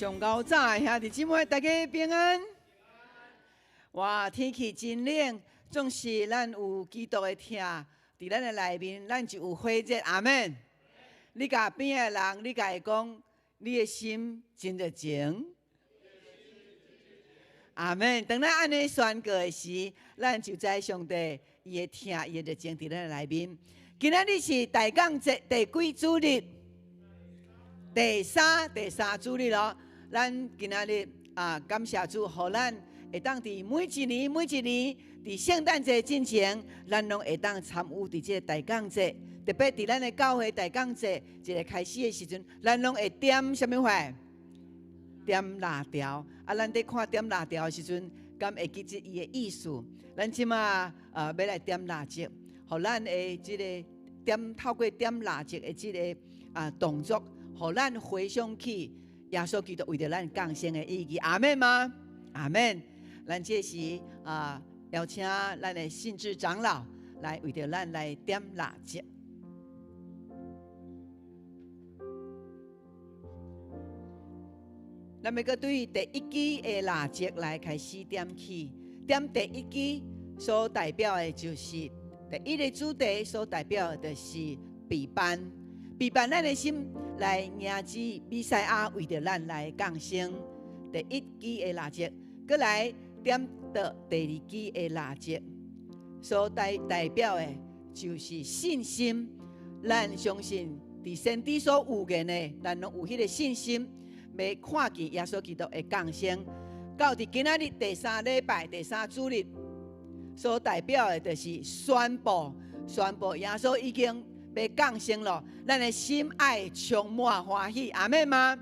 上𠢕早的兄弟姊妹，大家平安。哇，天氣真冷，總是咱有基督的疼，佇咱的內面，咱就有火熱。阿門。你共邊仔的人，你共伊講，你的心真熱情。阿門。當咱按呢宣告的時，咱就知上帝伊的疼，伊的熱情佇咱的內面。今仔日是大降節第幾主日？第三主日咯。咱今仔日啊，感謝主，予咱會當佇每一年每一年佇聖誕節進前，咱攏會當參與佇這個大降節。特別佇咱的教會大降節一個開始的時陣，咱攏會點啥物貨？點蠟燭。啊，咱佇看點蠟燭的時陣，敢會記得伊的意思？咱這馬欲來點蠟燭，予咱的這個點透過點蠟燭的這個動作，予咱回想起耶穌基督為著咱降生的意義。阿們嗎？阿們。咱這時邀請咱的信智長老來為著咱來點蠟燭。咱欲閣對第一支的蠟燭來開始點起，點第一支所代表的就是第一個主題，所代表的就是陪伴，陪伴咱的心來迎接彌賽亞為著咱來降生。第一支的蠟燭，閣來點著第二支的蠟燭，所代表的就是信心。咱相信佇先知所預言的，咱攏有彼個信心。欲看見耶穌基督的降生，到佇今仔日第三禮拜第三主日，所代表的就是宣布，宣布耶穌已經欲降生了。咱的心愛充滿歡喜，阿們嗎？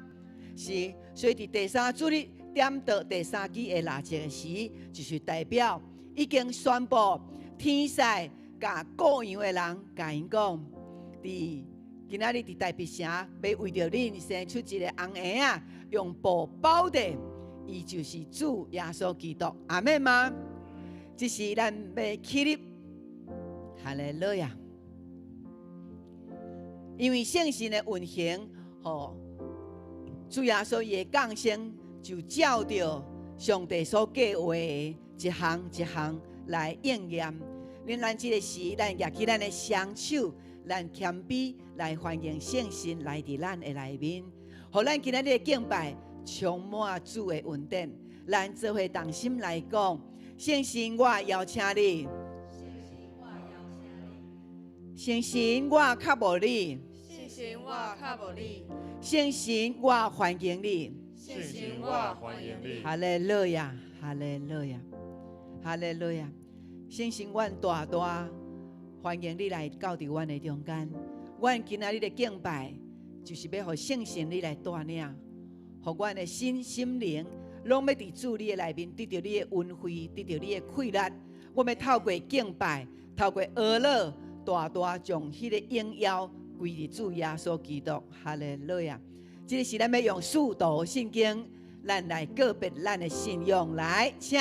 是，所以佇第三主日點著第三支的蠟燭時，就是代表已經宣布天使共顧羊的人，共𪜶講，佇今仔日佇大必城，欲為著恁生出一個紅嬰仔，用布包著，伊就是主耶穌基督，阿們嗎？這是咱欲起立，哈利路亞！因為聖神的運行，予主耶穌伊的降生，就照著上帝所計劃的一項一項來應驗。恁咱這個時，咱舉起咱的雙手。咱謙卑來歡迎聖神來佇咱的內面，予咱今仔日的敬拜充滿主的恩典。咱做伙同心來講，聖神我邀請你，聖神我渴慕你，聖神我渴慕你，聖神我歡迎你，聖神我歡迎你。哈利路亞，哈利路亞，哈利路亞。聖神，阮大大歡迎你來到佇阮的中間。阮今仔日的敬拜，就是欲予聖神你來帶領，予阮的身心靈，攏欲佇主你的內面得著你的恩惠，得著你的氣力。阮欲透過敬拜，透過哀樂，大大將彼個榮耀歸佇主耶穌基督。哈利路亞！這個時咱欲用使徒信經，咱來告別咱的信仰。來，請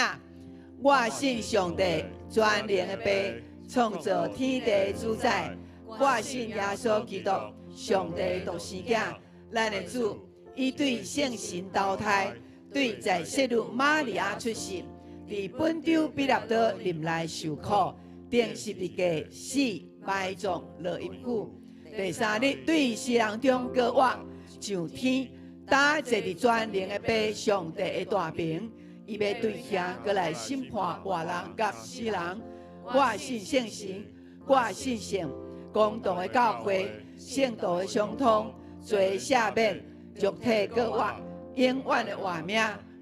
我信上帝全能的父，創造天地主宰，我信耶穌基督，上帝獨生囝，咱的主，伊對聖神投胎，對在聖女瑪利亞出世，佇本丟彼拉多臨來受苦，釘十字架死埋葬落陰府，第三日對死人中復活，上天，搭坐佇全能的父上帝的大爿，伊欲對遐閣來審判活人佮死人。我信聖神，我信聖公同的教會，聖徒的相通，罪赦免，肉體復活，永遠的活命。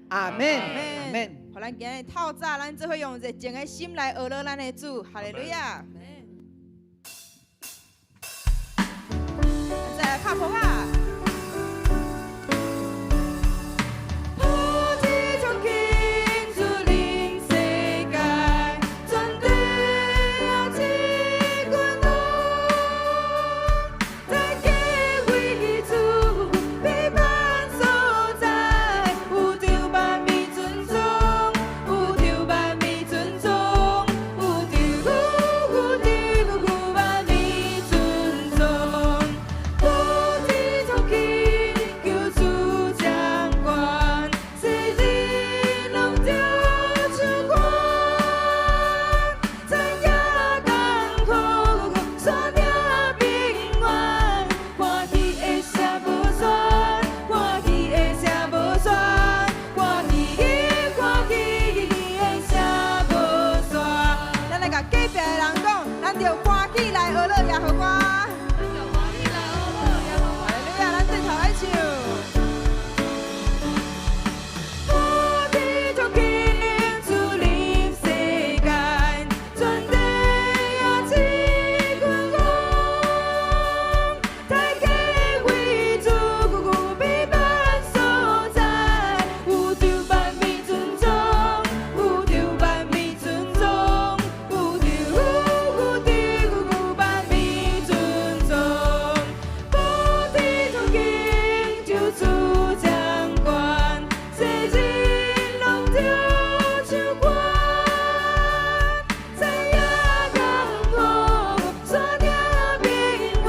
阿門，阿門。予咱今日透早，咱做伙用熱情的心來學樂咱的主，哈利路亞。咱再來拍噗仔。樂耶和華。哈利路亞，咱對頭來唱。普天同慶，主臨世間，全地也齊君王，大家為主預備萬所在，宇宙萬民尊崇，宇宙萬民尊崇，宇宙宇宙萬民尊崇，普天同慶，救主掌權，世人攏著唱歌，知影江湖，山頂平原，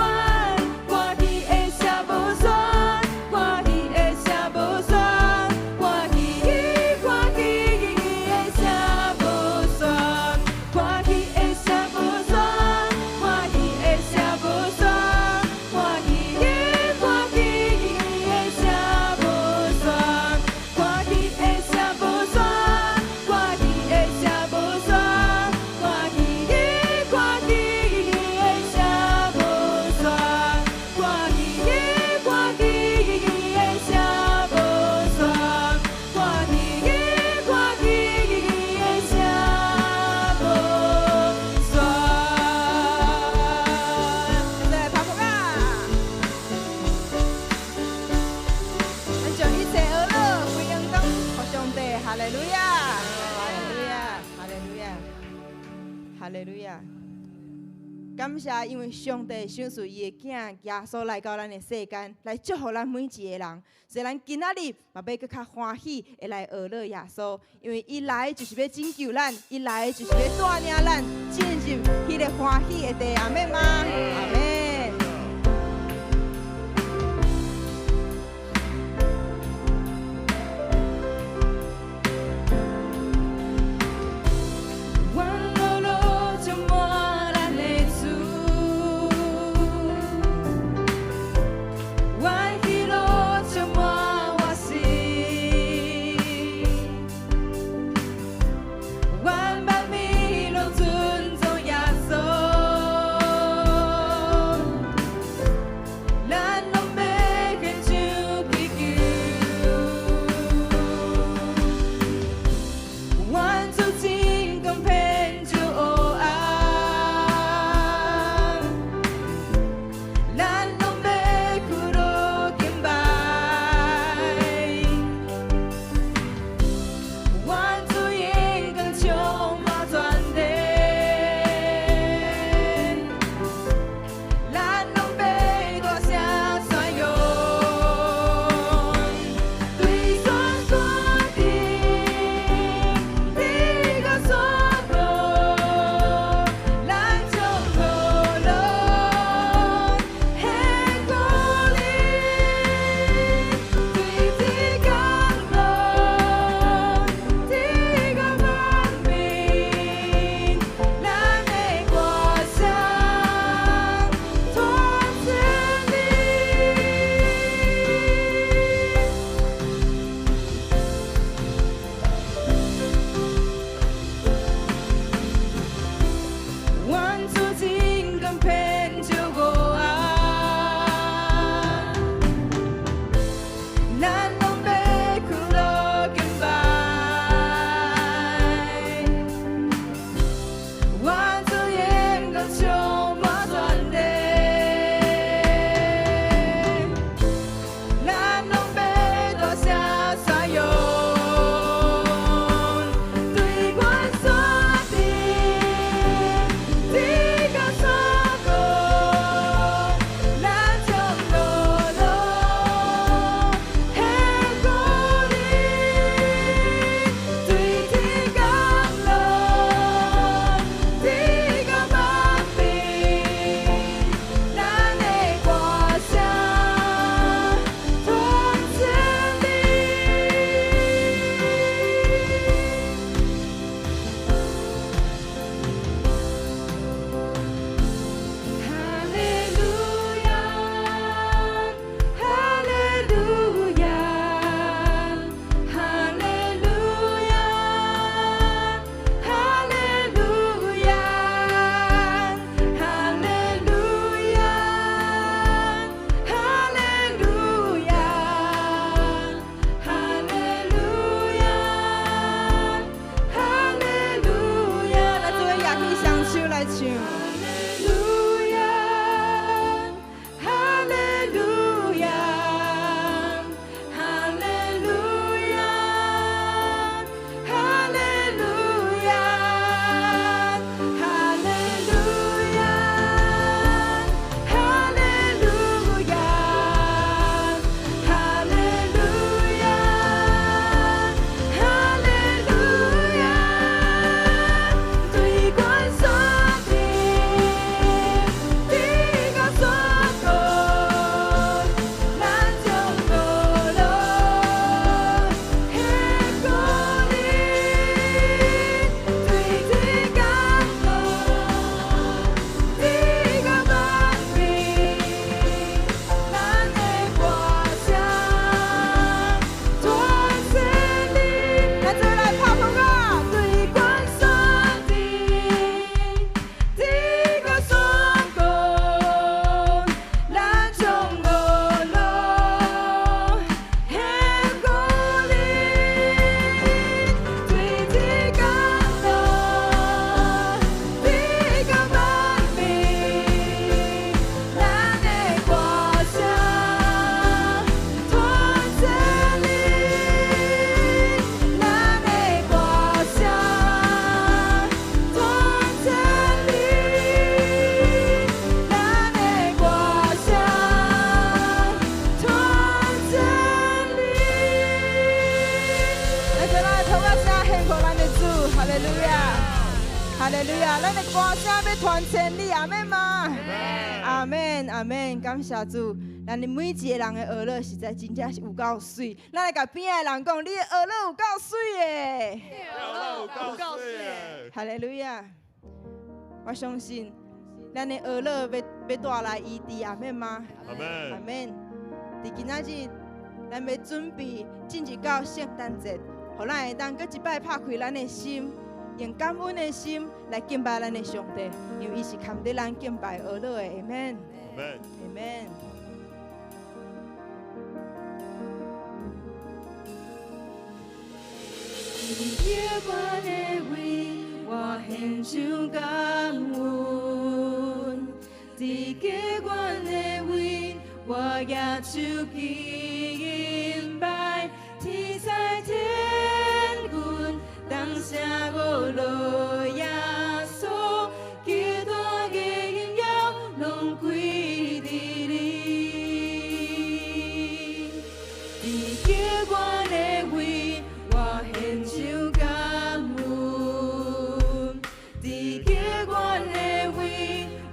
歡喜的聲無煞，歡喜的聲無煞，歡喜歡喜的聲無煞，歡喜的聲無煞，歡喜的聲無煞，歡喜歡喜的聲無煞，歡喜的聲無煞，歡喜的聲無煞，歡喜歡喜的聲無煞，歡喜歡喜的聲無煞，歡喜歡喜的聲無煞。來拍鼓啊！咱將一切呵咾歸榮轉予上帝，哈利路亞，哈利路亞，哈利路亞，哈利路亞。感謝，因為上帝賞賜伊的囝耶穌來到咱的世間，來祝福咱每一个人。所以咱今仔日嘛欲閣較歡喜的來呵咾耶穌，因為伊來就是欲拯救咱，伊來就是欲帶領咱進入彼个歡喜的地，阿們嗎？阿們。阮樂樂充滿咱的主，阮喜樂充滿我心，阮萬民攏尊崇耶穌。哈利路亞，哈利路亞！咱的歌聲欲傳千里，阿們嗎？阿們，阿們，感謝主。咱的每一个人的呵咾實在真正是有夠媠。咱來共邊仔的人講，你的呵咾有夠媠的。有夠媠。哈利路亞！我相信咱的呵咾欲帶來醫治，阿們嗎？阿們。阿們。佇今仔日，咱欲準備進入到聖誕節，予咱會當閣一擺拍開咱的心，用感恩的心來敬拜咱的上帝，因為伊是堪得咱敬拜呵咾的，阿們。阿們。阿們。伫极悬的位，我献上感恩；伫极悬的位，我举手敬拜。天使天军，同声歌颂耶稣，极大的荣耀攏歸佇你。伫极懸的位，我獻上感恩；佇極懸的位，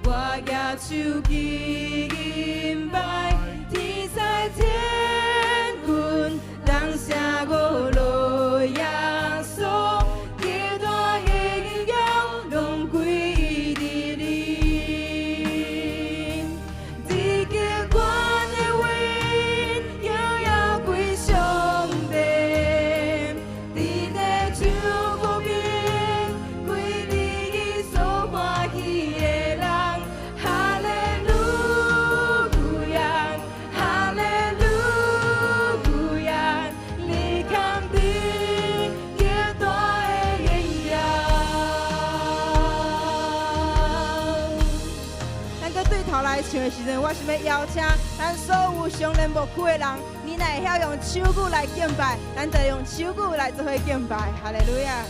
我舉手敬拜。天使天軍，同聲歌頌耶穌，極大的榮耀攏歸佇你。佇極懸的位，榮耀歸上帝。佇地祝福面，歸佇伊所歡喜的人。哈利路亞，哈利路亞，你堪得極大的榮耀。咱閣對頭來唱的時陣，我想欲邀請咱所有雙連牧區的人，你若會曉用手語來敬拜，咱就用手語來做伙敬拜，哈利路亞。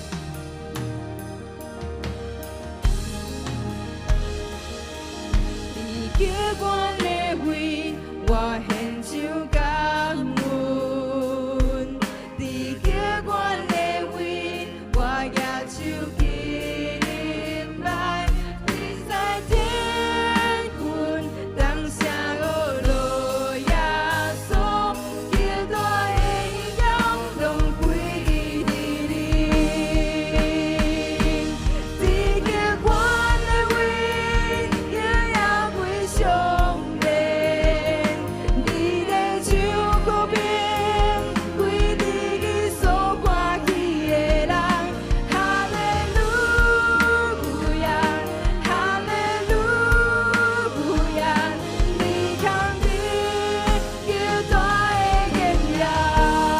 佇極懸的位，我獻上感恩；佇極懸的位，我舉手敬拜。天使天軍，同聲歌頌耶穌，極大的榮耀攏歸佇你。佇極懸的位，榮耀歸上帝。佇地祝福面，歸佇伊所歡喜的人。哈利路亞，哈利路亞，你堪得極大的榮耀。哈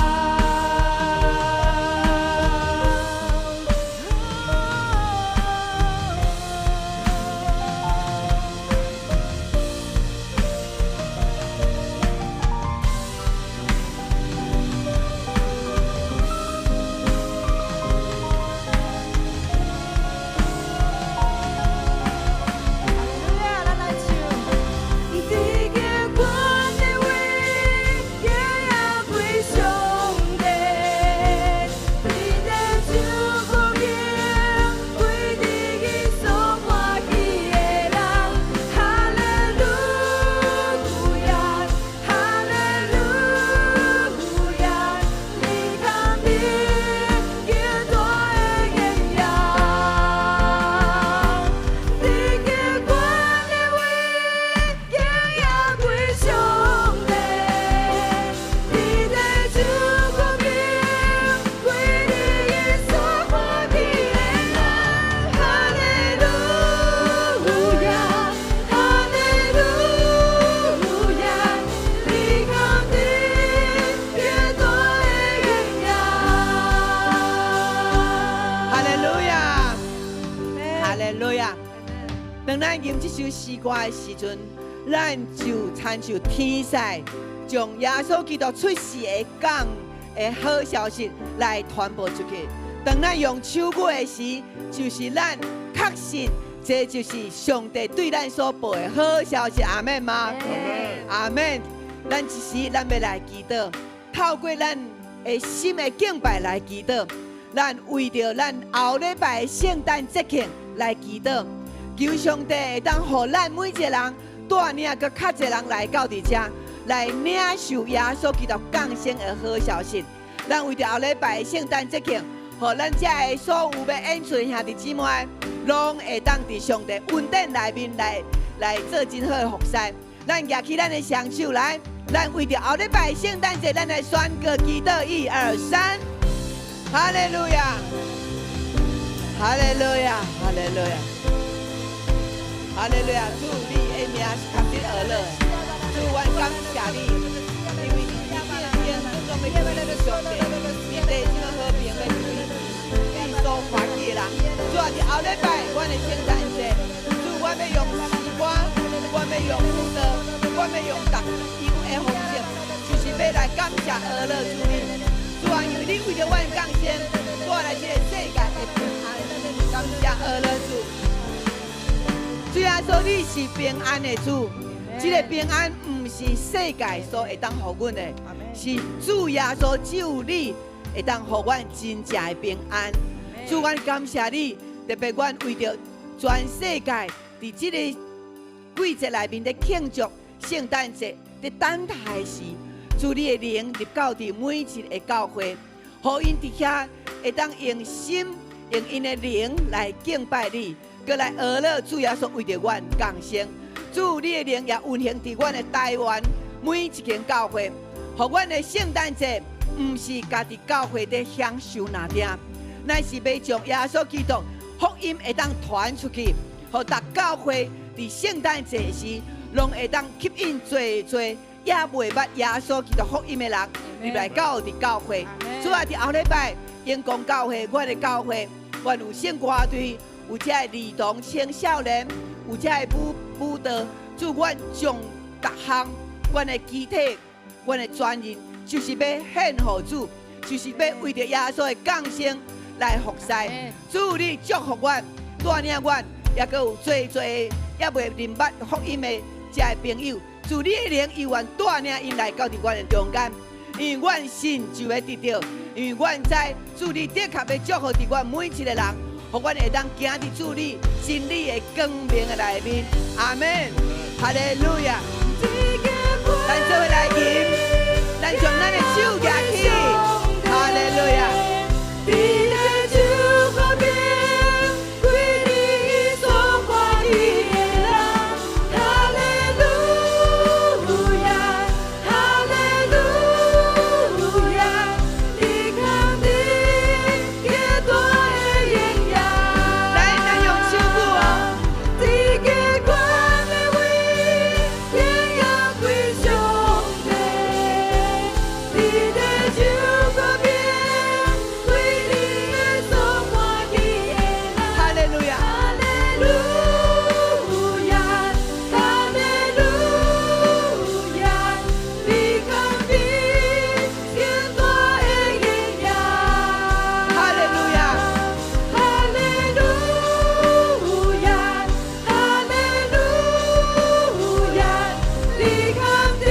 利路亞，咱來唱。佇極懸的位，榮耀歸上帝。佇地祝福面，歸佇伊所歡喜的人。哈利路亞，哈利路亞，你堪得極大的榮耀。佇極懸的位，榮耀歸上帝。佇地祝福面，歸佇伊所歡喜的人。哈利路亞，哈利路亞，你堪得極大的榮耀。哈利路亞，哈利路亞。當咱吟這首詩歌的時陣，咱就親像天使將耶穌基督出世的講的好消息來傳播出去。當咱用手語的時，就是咱確信這就是上帝對咱所報的好消息。阿們嗎？阿們。咱這時咱欲來祈禱，透過咱的心的敬拜來祈禱。咱為著咱後禮拜聖誕節慶來祈禱，求上帝會當予咱每一个人帶領閣較濟人來到佇遮，來領受耶穌基督降生的好消息。咱為著後禮拜聖誕節慶，予咱遮的所有欲演出的兄弟姊妹，攏會當佇上帝恩典內面來做真好的服侍。咱舉起咱的雙手來，咱為著後禮拜聖誕節，咱來宣告祈禱，一二三，哈利路亞，哈利路亞，哈利路亞，哈利路亞！主，你的名是確實呵咾的，主，阮感謝你，因為你天頂總欲歸予上帝，你地上和平欲歸予你所歡喜的人。主啊，佇後禮拜，阮的聖誕節，主，阮欲用詩歌，阮欲用舞蹈，阮欲用逐樣的方式，就是欲來感謝呵咾主你。主啊，因為你為著阮降生，帶來這个世界的平安，感謝呵咾主。主耶穌，你是平安的主，這个平安毋是世界所會當予阮的，是主耶穌只有你會當予阮真正的平安。主，阮感謝你，特別阮為著全世界佇這个季節內面咧慶祝聖誕節，佇等待時，主你的靈入到佇每一个教會，予𪜶佇遐會當用心、用𪜶的靈來敬拜你，閣來呵咾主耶穌為著阮降生。主你的靈也運行佇阮的台灣每一間教會，予阮的聖誕節毋是家己教會佇享受爾爾，乃是欲將耶穌基督福音會當傳出去，予逐教會佇聖誕節時，攏會當吸引濟濟猶未捌耶穌基督福音的人入來到佇教會。主啊，佇後禮拜榮光教會，阮的教會，阮有聖歌隊，有遮的兒童青少年，有遮的舞蹈。主，阮將逐項阮的肢體，阮的專任，就是欲獻予主，就是欲為著耶穌的降生來服侍。主，你祝福阮，帶領阮，猶閣有濟濟猶未認捌福音的遮的朋友，主你的靈猶原帶領𪜶來到佇阮的中間，因為阮信就會得著，因為阮知主你的確欲祝福佇阮每一个人，予阮會當行佇主你真理的光明的內面。阿門。哈利路亞。咱做伙來吟，咱將咱的手舉起。哈利路亞。伫地上和平，歸你所歡喜的人。哈利路亞，哈利路亞，你看你極大的榮耀。來，咱用手鼓哦。佇高懸的位，榮耀歸上帝。佇地上和平，歸你所歡喜的人。哈利路亞。哈利路亞，哈利路亞，你看比天大的榮耀。哈利路亞。哈利路亞，哈利路亞，你看比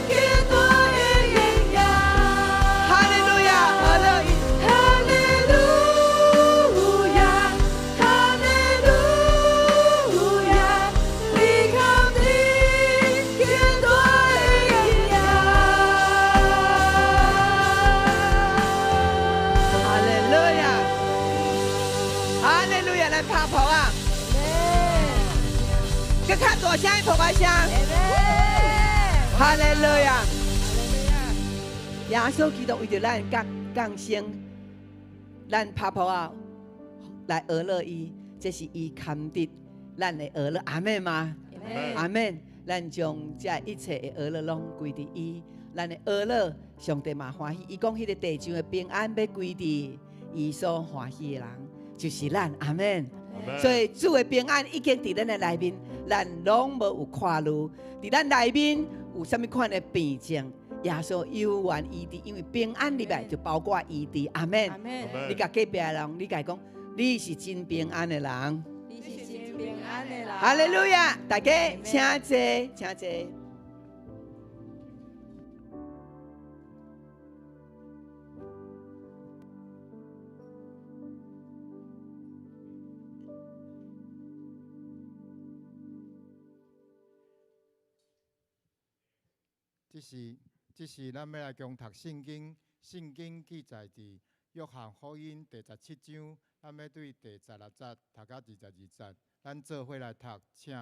天大的榮耀。哈利路亞，呵咾。哈利路亞，哈利路亞，你看你天大的榮耀。哈利路亞，哈利路亞，咱拍噗仔，閣較大聲的噗仔聲。哈利路亞，耶穌基督為著咱降生，咱拍噗仔來呵咾伊，這是伊堪得咱的呵咾，阿們嗎？阿們。咱將這一切的呵咾攏歸佇伊，咱的呵咾，上帝嘛歡喜。伊講彼个地上的平安欲歸佇伊所歡喜的人，就是咱，阿們。所以主的平安已經佇咱的內面，咱攏無有看慮。佇咱內面有啥物款的病症，耶穌猶原醫治，因為平安入來就包括醫治，阿們。你共隔壁的人，你共伊講，你是真平安的人。你是真平安的人。哈利路亞！大家請坐，請坐。這是這是咱欲來共讀聖經，聖經記載佇約翰福音第17章，咱欲對第16節讀到22節，咱做伙來讀，請。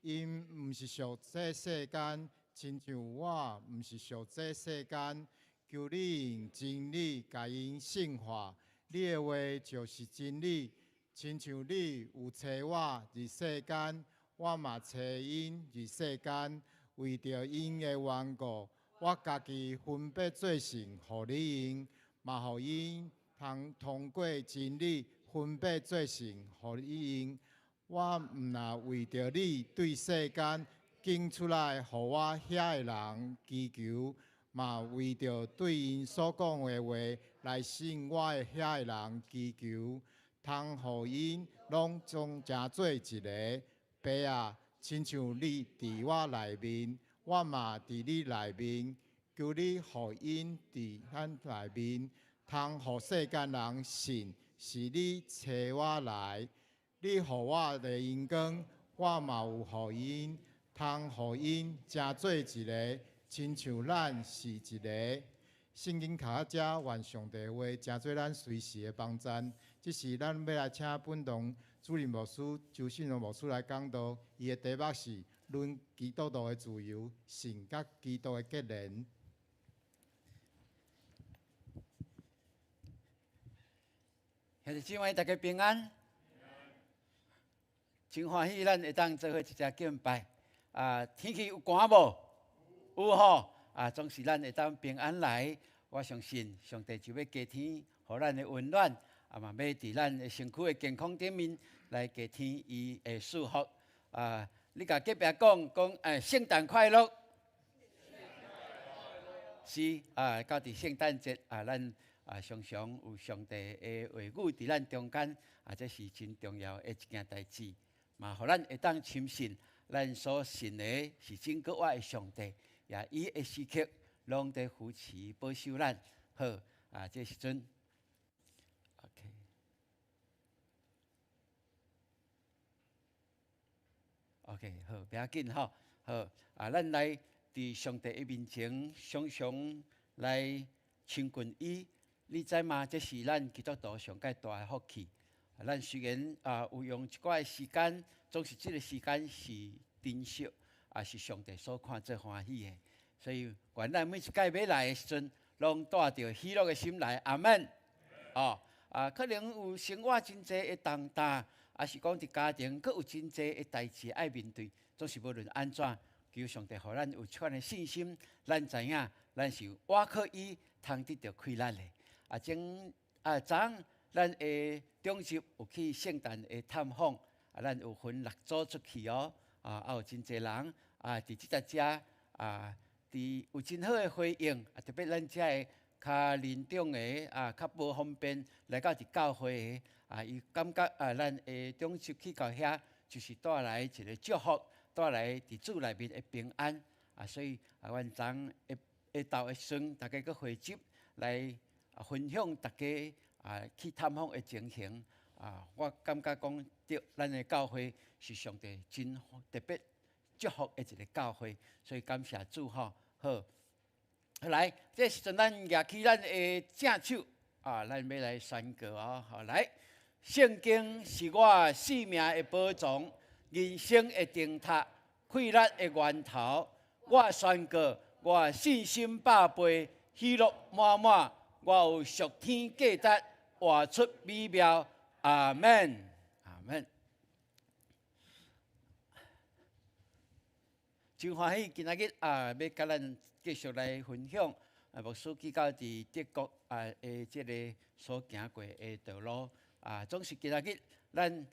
𪜶毋是屬這世間，親像我毋是屬這世間。求你用真理共𪜶聖化，你的話就是真理。親像你有差我入世間，我嘛差𪜶入世間。為著𪜶的緣故，我家己分別做聖，予你用，嘛予𪜶通通過真理分別做聖，予你用。我毋若為著你對世間揀出來予我遐的人祈求，嘛為著對𪜶所講的話來信我的遐的人祈求，通予𪜶攏總成做一个。爸啊，親像你佇我內面，我嘛佇你內面，求你予𪜶佇咱內面，通予世間人信是你差我來。你予我的榮光，我嘛有予𪜶，通予𪜶成做一个，親像咱是一个。聖經讀到遮，願上帝的話成做咱隨時的幫贊。這時咱欲來請本堂主任牧師周信榮牧師來講道，伊的題目是論基督徒的自由，神佮基督的結連。兄弟姊妹，大家平安。真歡喜，咱會當做伙一齊敬拜。啊，天氣有寒無？有吼。啊，總是咱會當平安來。我相信上帝就欲加添予咱的溫暖，啊嘛欲佇咱的身軀的健康頂面來加添伊的祝福。啊，你共隔壁講講，欸，聖誕快樂。是啊，到佇聖誕節啊，咱啊常常有上帝的話語佇咱中間，啊，這是真重要的一件代誌。嘛，予咱會當深信，咱所信的是真閣活的上帝，也伊會時刻攏佇扶持保守咱。好，啊，這時陣，OK，OK，好，袂要緊吼，好，啊，咱來佇上帝的面前，常常來親近伊。你知嗎？這是咱基督徒上蓋大的福氣。咱雖然啊有用一寡的時間，總是這个時間是珍惜，也是上帝所看做歡喜的。所以，願咱每一擺欲來的時陣，攏帶著喜樂的心來。阿門。哦，啊，可能有生活真濟的重擔，抑是講佇家庭閣有真濟的代誌愛面對，總是無論按怎，求上帝予咱有這款的信心，咱知影咱是倚靠伊通得著氣力的。啊，前啊昨昏咱的長執有去聖誕的探訪，啊，咱有分六組出去哦，啊，啊有真濟人啊，佇這搭遮啊，佇有真好的回應，啊，特別咱遮的較年長的啊，較無方便來到佇教會的，啊，伊感覺啊，咱的長執去到遐，就是帶來一个祝福，帶來佇主內面的平安，啊，所以啊，阮昨昏下下晝的時陣，大家閣匯集來分享大家啊去探訪的情形，啊，我感覺講對，咱的教會是上帝真特別祝福的一个教會，所以感謝主吼。好，來，這時陣咱舉起咱的正手，啊，咱欲來宣告哦。好，來，聖經是我性命的寶藏，人生的燈塔，氣力的源頭。我宣告，我信心百倍，喜樂滿滿。我有屬天價值，活出美妙。阿門，阿門。真歡喜今仔日啊，欲共咱繼續來分享啊，牧師去到佇德國啊的這个所行過的道路啊，總是今仔日咱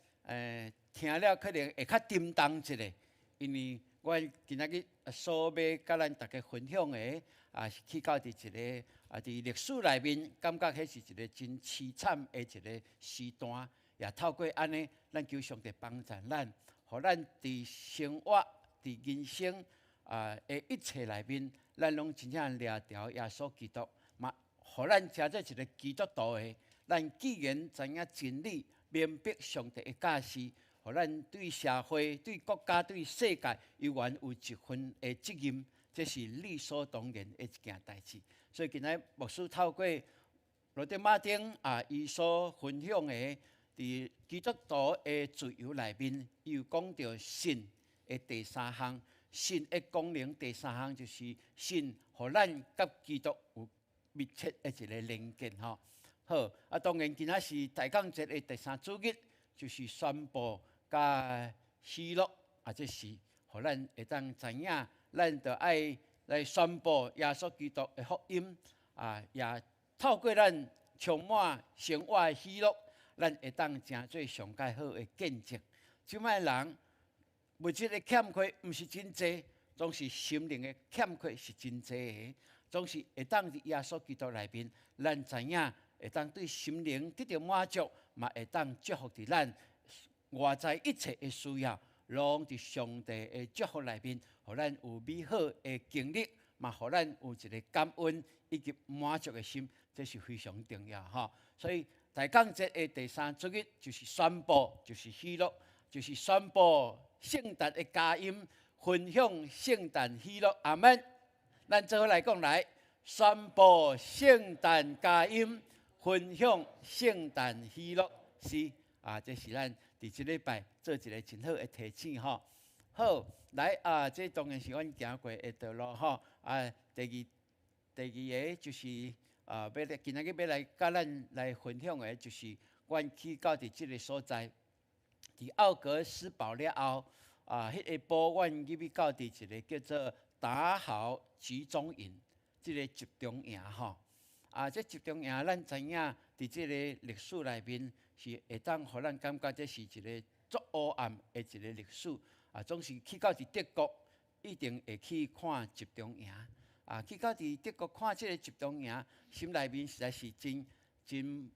聽了可能會較沉重一下，因為我今仔日所欲共咱大家分享的啊，是去到佇一个啊，佇歷史內面，感覺彼是一个真淒慘的一个時段，也透過按呢，咱求上帝幫助咱，予咱佇生活、佇人生啊的一切內面，咱攏真正掠著耶穌基督，嘛，予咱成做一个基督徒的。咱既然知影真理，明白上帝的教示，予咱對社會、對國家、對世界，猶原有一份的責任。這這是理所當然的一件代誌。所以今仔牧師透過羅德馬丁啊，伊所分享的佇基督徒的自由內面，伊有講著信的第三項，信的功能第三項就是信，予咱佮基督有密切的一个連結吼。好，啊，當然今仔是大降節的第三主日，就是宣布佮喜樂，啊，這是予咱會當知影，咱著愛來宣布耶穌基督的福音，啊，也透過咱充滿生活的喜樂，咱會當成做上蓋好的見證。這擺人物質的欠缺毋是真濟，總是心靈的欠缺是真濟的。總是會當佇耶穌基督內面，咱知影會當對心靈得著滿足，嘛會當祝福佇咱外在一切的需要，攏佇上帝的祝福內面，予咱有美好的經歷，嘛予咱有一个感恩以及滿足的心，這是非常重要吼。所以大降節的第三主日就是宣布，就是喜樂，就是宣布聖誕的佳音，分享聖誕喜樂。阿門。咱做伙來講來，宣布聖誕佳音，分享聖誕喜樂。是啊，這是咱佇這禮拜做一个真好的提醒吼。好，來啊，這當然是阮行過的道路吼。啊，第二个就是啊，欲來今仔日欲來佮咱來分享的，就是阮去到佇這个所在，佇奧格斯堡了後，啊，彼下晡阮入去到佇一个叫做達豪集中營，這个集中營吼。啊，這集中營咱知影，佇這个歷史內面是會當予咱感覺這是一个足黑暗的一个歷史。啊，總是去到佇德國，一定會去看集中營。啊，去到佇德國看這个集中營，心內面實在是真真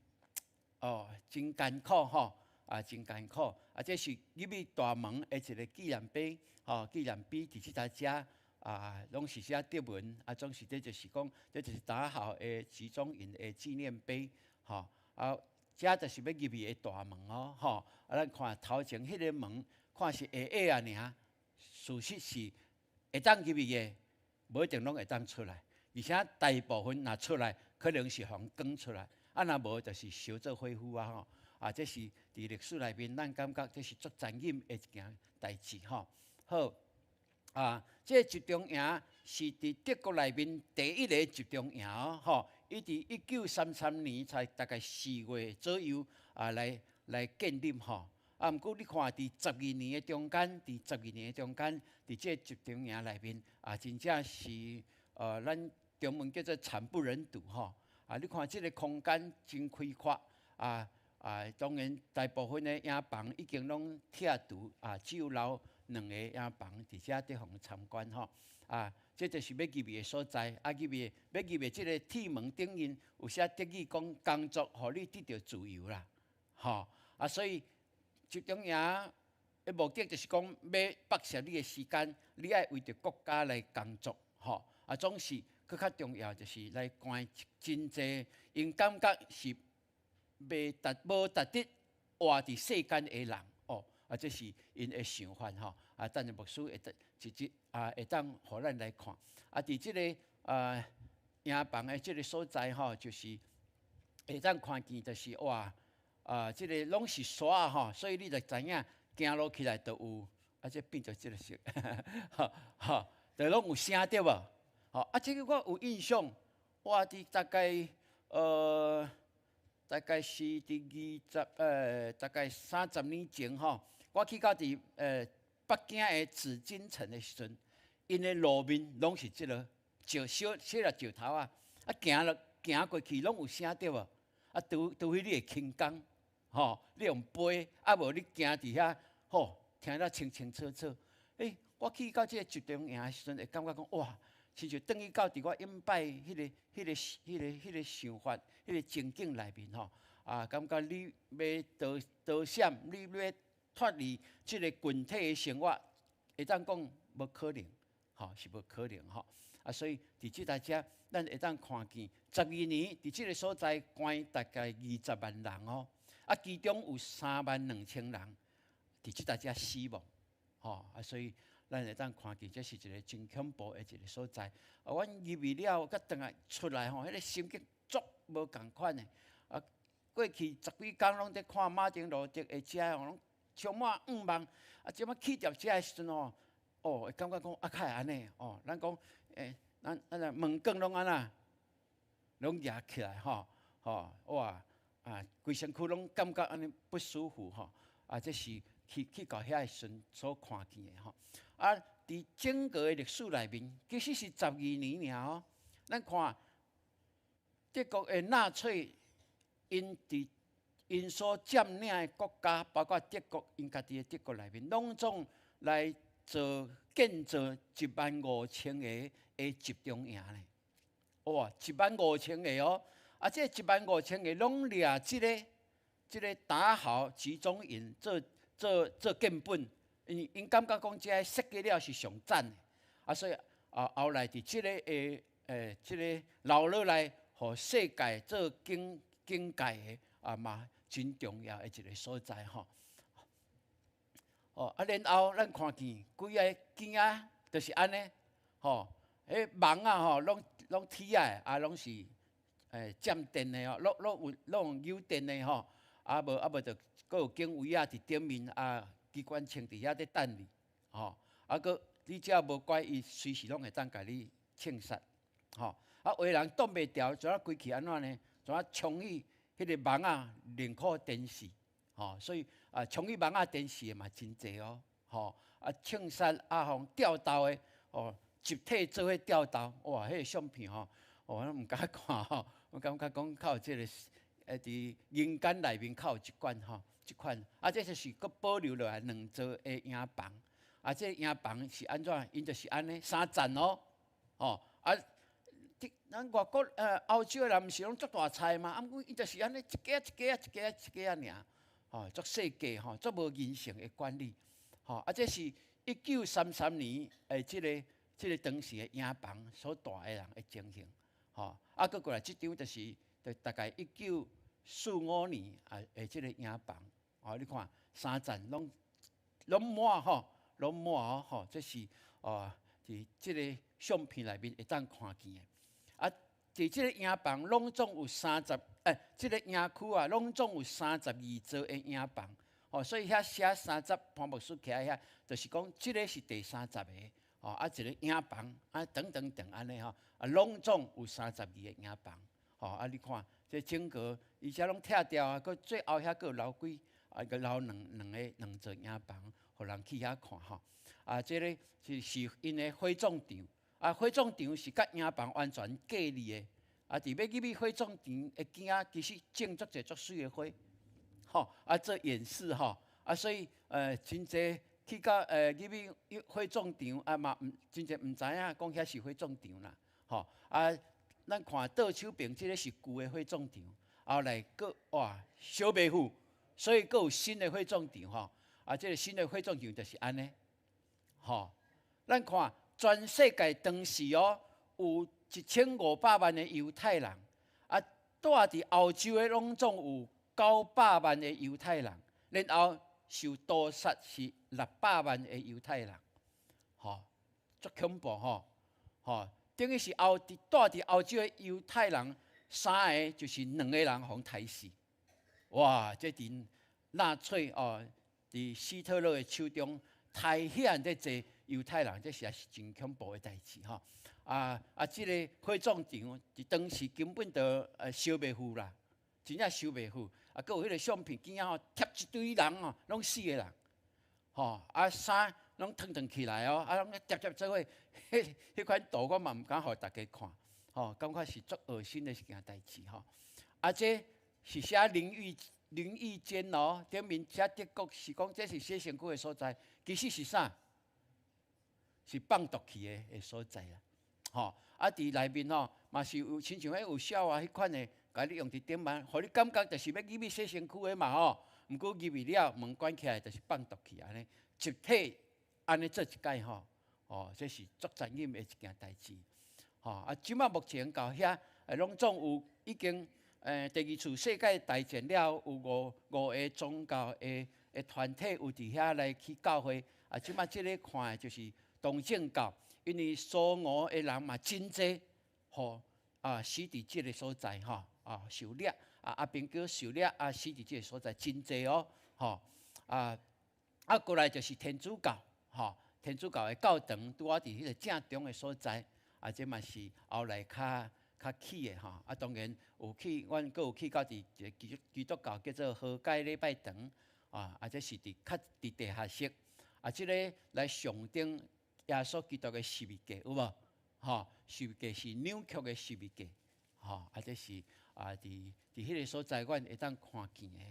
哦，真艱苦吼，啊，真艱苦。啊，這是入去大門的一个紀念碑，吼，紀念碑佇這搭遮啊，攏是寫德文，啊，總是這就是講，這就是達豪的集中營的紀念碑，吼。啊，這就是欲入去的大門哦，吼。啊，咱看頭前彼个門，看是矮矮仔爾，事實是會當入去的，無一定攏會當出來，而且大部分若出來，可能是予人趕出來，啊，若無就是燒做火灰啊吼。啊，這是佇歷史內面，咱感覺這是足殘忍的一件代誌吼。好，啊，這个集中營是佇德國內面第一个集中營哦，吼，伊佇1933年才大概4月左右啊來建立吼。啊，毋過你看佇十二年的中間，佇十二年的中間，佇這个集中營內面啊，真正是咱中文叫做慘不忍睹吼。啊，你看這个空間真開闊啊啊，當然大部分的營房已經攏拆除啊，只有留兩个營房佇遮佇予人參觀吼。啊，這就是欲入去的所在。啊，入去欲入去這个鐵門頂面有寫德語講工作，予你得著自由啦，吼。啊，所以集中營的目的就是講，欲剝削你的時間，你愛為著國家來工作，吼。啊，總是閣較重要就是來關真濟，𪜶感覺是袂值無值得活佇世間的人，哦，啊，這是𪜶的想法吼。啊，等下牧師會當直接啊，會當予咱來看。啊，佇這个啊營房的這个所在吼，就是會當看見，就是哇，啊，這个攏是沙吼，所以你就知影行路起來就有，啊，這變做這个色，吼吼，就攏有聲對無？吼，啊，這个我有印象，我佇大概是佇大概30年前吼，我去到佇北京的紫禁城的時陣，𪜶的路面攏是這个石小小粒石頭仔，啊，行落行過去攏有聲對無？啊，除非你會輕功，吼，你用飛，啊無你行佇遐，吼，聽得清清楚楚。欸，我去到這个集中營的時陣，會感覺講哇，親像轉去到佇我以擺彼个想法、彼个情景內面吼，啊，感覺你欲逃逃閃，你欲脫離這个群體的生活，會當講無可能，吼，是無可能吼。啊，所以佇這搭遮，咱會當看見十二年佇這个所在關大概20萬人哦，啊，其中有3萬2千人佇這搭遮死亡，吼，啊，所以咱會當看見這是一个真恐怖的一个所在。啊，阮入去了，佮轉來出來吼，彼个心境足無仝款的。啊，過去十幾工攏佇看馬丁路德的遮吼，攏充滿向望。啊，這擺去著遮的時陣吼，哦，會感覺講啊，較會按呢哦。咱講，咱咱若毛管攏按怎，攏蜈起來吼，吼哇啊，規身軀攏感覺按呢不舒服吼。啊，這是去到遐的時陣所看見的吼。啊，佇整個的歷史內面，其實是12年爾哦。咱看德國的納粹，𪜶佇𪜶所佔領的國家，包括德國，𪜶家己的德國內面，攏總來做建造1萬5千個的集中營咧。哇，一萬五千個哦！啊，這一萬五千個攏掠這个達豪集中營做根本，因為𪜶感覺講這个設計了是上讚的，啊，所以啊後來佇這个留落來，予世界做警戒的啊嘛，真重要的一个所在吼。哦，啊，然後咱看見規个囝仔就是按呢，吼，彼網仔吼，攏鐵仔的，啊，攏是佔電的吼，攏有電的吼，啊無就閣有警衛仔佇頂面啊，機關槍佇遐咧等你，吼，啊，閣你只要無乖，伊隨時攏會當共你槍殺，吼，啊，有的人擋袂牢，怎啊規氣按怎呢？怎啊衝去彼个網仔寧可電死，吼，所以啊，衝去網仔電死的嘛真濟哦，吼，啊，槍殺啊，予吊鬥的，哦，集體做伙吊鬥，哇，彼个相片吼，哦，我毋敢看吼，我感覺講較有這个，佇人間內面較有這款吼，這款，啊，這就是閣保留落來兩座的營房，啊，這个營房是按怎？𪜶就是按呢三層哦，吼，啊，咱外國歐洲的人毋是攏足大菜嗎？啊，毋過伊就是按呢一格一格一格一格爾，吼，足細格吼，足無人性的管理，吼，啊，這是1933年的這个當時的營房所蹛的人的情形，吼，啊，閣過來這張就是大概1945年啊的這个營房，哦，你看三層攏滿吼，攏滿哦，吼，這是哦，佇這个相片內面會當看見的。啊，佇這个營房攏總有三十，這个營區啊，攏總有32座的營房，哦，所以遐寫三十，潘牧師徛遐，就是講這个是第30個，哦，啊，一个營房，啊，等等等按呢吼，啊，攏總有三十二個營房，吼，啊，你看這整個伊遮攏拆掉啊，閣最後遐閣有留幾，啊，閣留兩座營房，予人去遐看吼，啊，這个是𪜶的火葬場。啊，火葬場是佮營房完全隔離的。啊，佇欲入去火葬場的囝仔，其實種足濟足媠的花，吼，啊做掩飾吼。啊，所以真濟去到入去火葬場啊嘛，毋真濟毋知影講遐是火葬場啦，吼。啊，咱看倒手邊這个是舊的火葬場，後來閣哇燒袂付，所以閣有新的火葬場吼。啊，這个新的火葬場就是按呢，吼。咱看全世界當時哦，有1500萬的猶太人，啊，蹛佇歐洲的攏總有900萬的猶太人，然後受屠殺是600萬的猶太人，吼，足恐怖吼，吼，等於是蹛佇歐洲的猶太人三个就是兩个人予刣死，哇！這佇納粹哦，佇希特勒的手中刣遐爾濟猶太人，這實在是真恐怖的代誌吼。啊啊！這个火葬場佇當時根本就燒袂付啦，真正燒袂付。啊，閣有彼个相片，囝仔吼貼一堆人哦，攏死的人，吼啊衫攏褪褪起來哦，啊攏疊疊做伙，彼款圖我嘛毋敢予大家看，吼，感覺是足惡心的一件代誌吼。啊，這是寫淋浴間哦，頂面寫德國是講這是洗身軀的所在，其實是啥？是放毒氣的所在啦，吼！啊，佇內面吼嘛是有親像彼有痟啊彼款的，共你用佇頂面，予你感覺就是欲入去洗身軀的嘛吼。毋過入去了，門關起來就是放毒氣按呢，集體按呢做一擺吼，哦，這是足殘忍的一件代誌，吼！啊，這擺目前到遐，攏總有已經，第二次世界大戰了，有五個宗教的團體有佇遐來起教會。啊，這擺這个看的就是東正教，因為蘇俄的人嘛真濟，吼啊死佇這个所在吼啊受掠啊啊邊叫受掠啊死佇這个所在真濟哦，吼啊啊過來就是天主教，吼天主教的教堂拄仔佇彼个正中的所在，啊這嘛是後來較較起的吼，啊當然有去，阮閣有去到佇一个基督教叫做和解禮拜堂，啊啊這是佇較佇地下室，啊這个來象徵耶穌基督的十字架有無？吼，十字架是扭曲的十字架，吼啊這是啊佇佇彼个所在，阮會當看見的，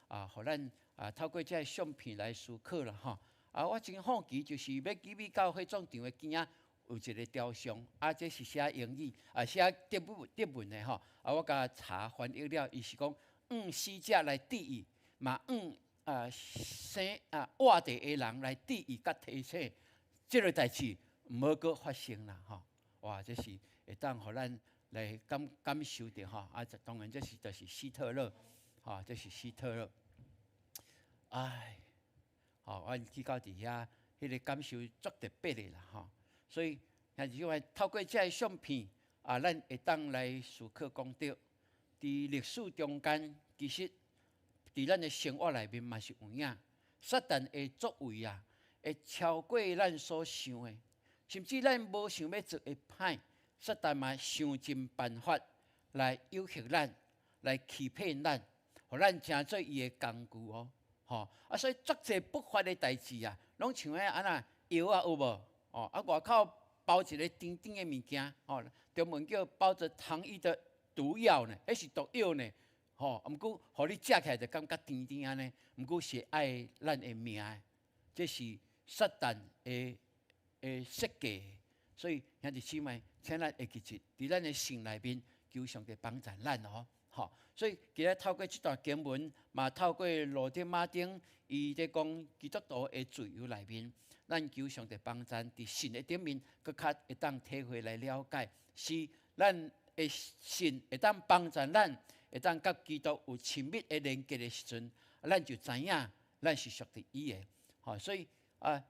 啊，予咱啊透過這个相片來思考啦，吼。啊，我真好奇，就是欲入去到火葬場的邊仔有一个雕像，啊，這是寫英語，啊，寫德文德文的吼。啊，我共查翻譯了，伊是講，向死者來致意，嘛向啊生啊活著的人來致意佮提醒，這个代誌毋好閣發生啦，吼。哇，這是會當予咱來感感受著吼。啊，當然這是就是希特勒，吼，這是希特勒。唉。吼，阮去到佇遐，彼个感受足特別的啦，吼。所以，兄弟姊妹透過這个相片，啊，咱會當來思考講著，佇歷史中間，其實佇咱的生活內面嘛是有影，撒旦的作為啊，會超過咱所想的，甚至咱無想欲做的歹，撒旦嘛想盡辦法來誘惑咱，來欺騙咱，予咱成做伊的工具哦。吼啊，所以足濟不法的代誌啊，攏像彼按怎藥仔有無？哦，啊外口包一个甜甜的物件，吼，中文叫包著糖衣的毒藥呢，彼是毒藥呢，吼，毋過予你食起來就感覺甜甜按呢，毋過是愛咱的命的，這是撒旦的的設計。所以兄弟姊妹，請咱會記得，佇咱的心內面求上帝幫助咱哦，吼。所以今日透過這段經文，嘛透過路德馬丁伊咧講基督徒的自由內面，咱求上帝幫助，佇信的頂面，閣較會當體會來了解，是咱的信會當幫助咱，會當佮基督有親密的連結的時陣，咱就知影咱是屬佇伊的。吼，所以啊，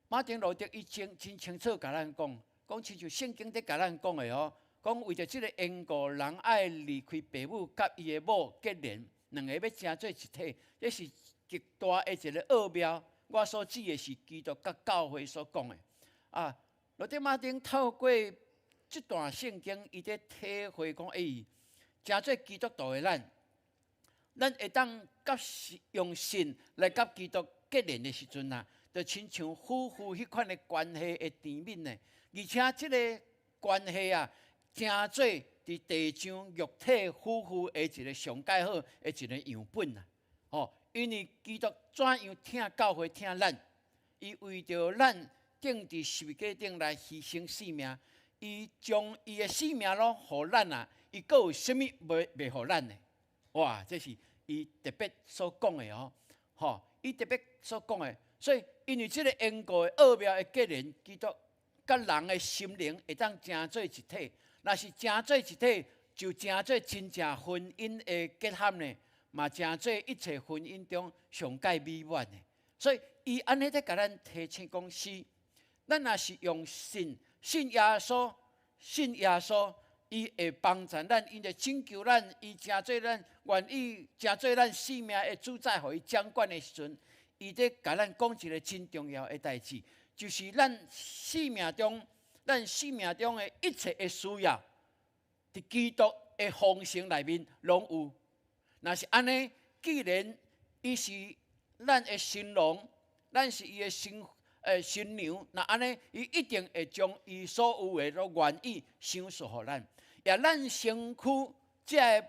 馬丁路德伊真真清楚共咱講，講親像聖經佇共咱講的哦。講為著這个緣故，人愛離開爸母，佮伊的某結連，兩个欲成做一體，這是極大的一个奧妙。我所指的是基督佮教會所講的。啊，路德馬丁透過這段聖經，伊佇體會講，欸，成做基督徒的咱，咱會當佮用信來佮基督結連的時陣啊，就親像夫婦彼款的關係的甜蜜呢。而且這个關係啊，成做佇地上肉體夫婦的一个上蓋好的一个樣本啊！吼，因為基督怎樣疼教會疼咱，伊為著咱釘佇十字架頂來犧牲性命，伊將伊的性命攏予咱啊，伊閣有啥物袂袂予咱的？哇！這是伊特別所講的哦，吼，伊特別所講的，所以因為這个緣故的奧妙的結連，基督佮人的心靈會當成做一體。若是成做一體，就成做真正婚姻的結合呢，嘛成做一切婚姻中上蓋美滿的。所以，伊按呢咧共咱提醒講是，咱若是用信信耶穌，信耶穌，伊會幫助咱，伊會拯救咱，伊成做咱願意成做咱性命的主宰，予伊掌管的時陣，伊咧共咱講一个真重要的代誌，就是咱生命中。咱生命中的一切的需要，佇基督的豐盛內面攏有。若是按呢，既然伊是咱的新郎，咱是伊的新新娘，若按呢，伊一定會將伊所有的攏願意賞賜予咱。也咱身軀這个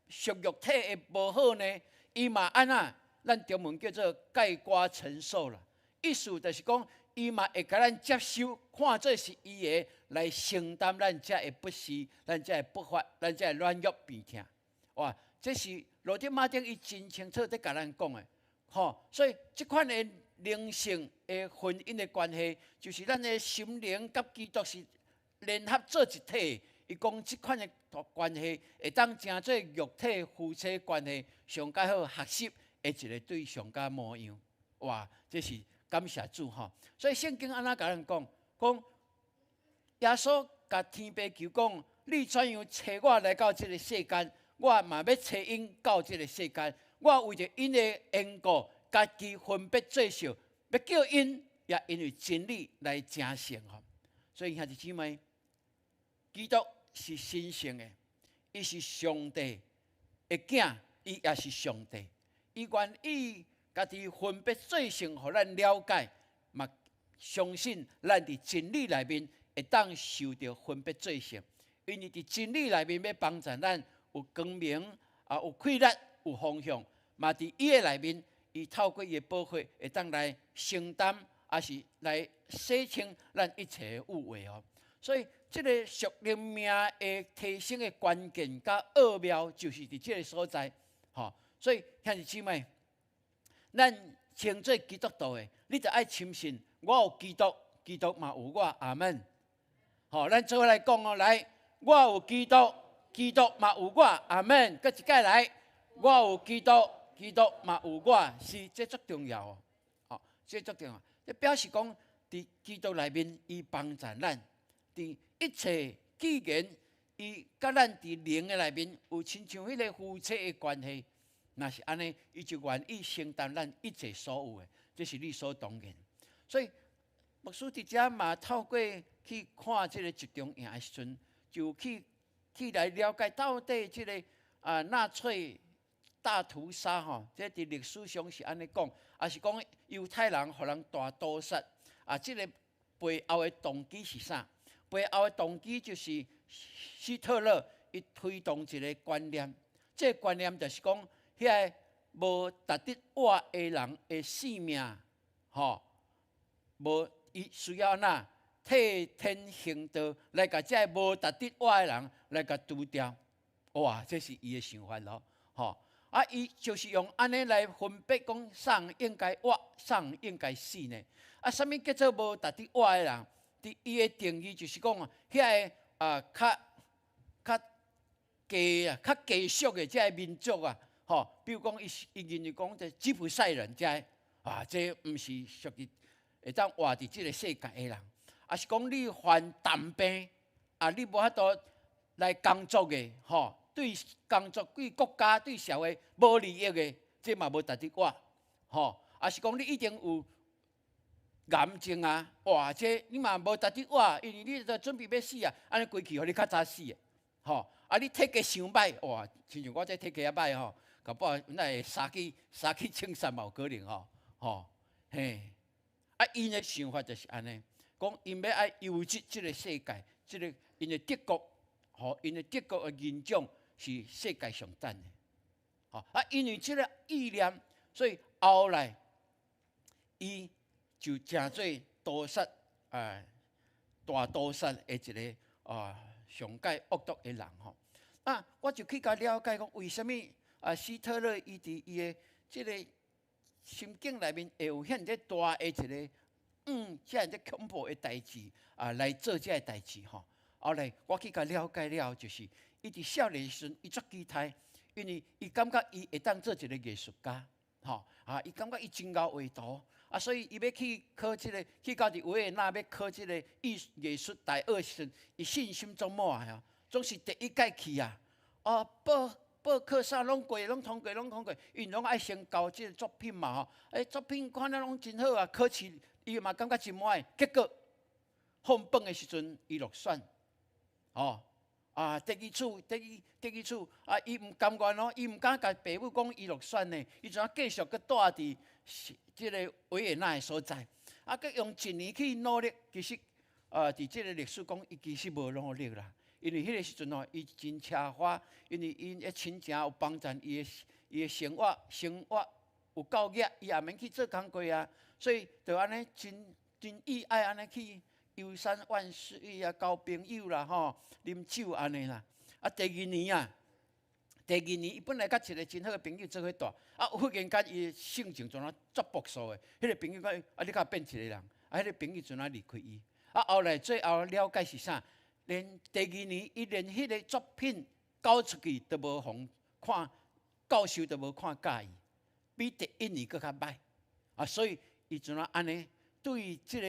屬肉體的無好呢，伊嘛按怎？咱中文叫做蓋瓜承受啦。意思就是講，伊嘛會共咱接受，看做是伊的來承擔咱這个不是，咱這个不法，咱這个軟弱病痛。哇！這是路德馬丁伊真清楚佇共咱講的，吼。所以這款的靈性的婚姻的關係，就是咱的心靈佮基督是聯合做一體。伊講這款的關係會當成做肉體夫妻關係上蓋好學習的一个對象佮模樣。哇，這是感謝主吼。所以聖經按怎共咱講？講耶穌共天父求講：你怎樣差我來到這个世間，我嘛欲差𪜶到這个世間。我為著𪜶的緣故，家己分別做聖，欲叫𪜶也因為真理來成聖吼。所以兄弟姊妹，基督是神聖的，伊是上帝的囝，伊也是上帝。伊願意家己分別做聖，予咱了解，嘛相信咱佇真理內面會當受著分別做聖。因為佇真理內面欲幫助咱有光明啊，有氣力，有方向。嘛佇伊的內面，伊透過伊的寶血，會當來承擔，抑是來洗清咱一切的污穢哦。所以，這个屬靈命的提升的關鍵佮奧妙，就是佇這个所在，吼。所以兄弟姊妹，咱稱做基督徒的，你著愛深信，我有基督，基督嘛有我，阿門。吼，咱做伙來講哦，來，我有基督，基督嘛有我，阿門。閣一擺來，我有基督，基督嘛有我，是這足重要哦。吼，這足重要，這表示講，佇基督內面，伊幫助咱，佇一切既然伊佮咱佇靈的內面有親像彼个夫妻的關係，若是按呢，伊就願意承擔咱一切所有的，這是理所當然。所以牧師佇遮嘛透過去看這个集中營的時陣，就去來了解到底這个啊納粹大屠殺吼，這佇歷史上是按呢講，抑是講猶太人予人大屠殺啊？這个背後的動機是啥？背後的動機就是希特勒伊推動一个觀念，這个觀念就是講，遐个無值得活的人的性命，吼，無伊需要按怎替天行道來共這个無值得活的人來共除掉。哇，這是伊的想法咯，吼！啊，伊就是用按呢來分別講，啥人應該活，啥人應該死呢？啊，啥物叫做無值得活的人？佇伊的定義就是講，遐个啊，較較低啊，較低俗的這个民族啊，吼，比如講，伊是伊認為講這吉普賽人這个啊，這毋是屬於會當活佇這个世界的人，抑是講你患重病啊，你無法度來工作的，吼，對工作、對國家、對社會無利益的，這嘛無值得活，吼，抑是講你已經有癌症啊，哇！這你嘛無值得活，因為你都準備欲死啊，按呢規氣予你較早死的，吼！啊，你體格傷䆀，哇！親像我這體格猶䆀吼，搞不好那會殺去槍殺嘛有可能吼，吼嘿！啊，𪜶的想法就是按呢，講𪜶欲愛優質這个世界，這个𪜶的德國，吼，𪜶的德國的人種是世界上讚的，吼啊！因為這个意念，所以後來伊就成做屠殺啊，大屠殺的一个啊上蓋惡毒的人吼。啊，我就去共了解講，為啥物啊希特勒伊佇伊的這个心境內面會有遐爾大的一个遮爾恐怖的代誌啊來做這个代誌吼。後來我去共了解了，就是伊佇少年時陣，伊足期待，因為伊感覺伊會當做一个藝術家，吼啊，伊感覺伊真𠢕畫圖。啊，所以伊欲去考這个，去到佇維也納欲考這个藝術大學時陣，伊信心足滿的啊，總是第一屆去啊。哦，報報考啥攏過，攏通過，攏通過，𪜶攏愛先交這个作品嘛吼。欸，作品看了攏真好啊，考試伊嘛感覺真滿意。結果放榜的時陣，伊落選，哦，啊，第二次，第二次，啊，伊毋甘願哦，伊毋敢共爸母講伊落選呢，伊就繼續閣蹛佇這个維也納的所在，啊，閣用一年去努力，其實啊，佇這个歷史講，伊其實無努力啦，因為彼个時陣吼，伊真奢華，因為𪜶的親情有幫贊伊的生活有夠額，伊也免去做工課啊，所以就按呢真真意愛按呢去遊山玩水啊，交朋友啦吼，啉酒按呢啦。啊，第二年啊，第二年伊本來佮一个真好的朋友做伙蹛，啊，忽然間伊的性情怎啊足朴素的，彼个朋友講，啊，你敢變一个人？啊，彼个朋友怎啊離開伊？啊，後來最後了解是啥？連第二年，伊連彼个作品交出去都無予看，教授都無看佮意，比第一年閣較䆀。啊，所以伊怎啊按呢？對這個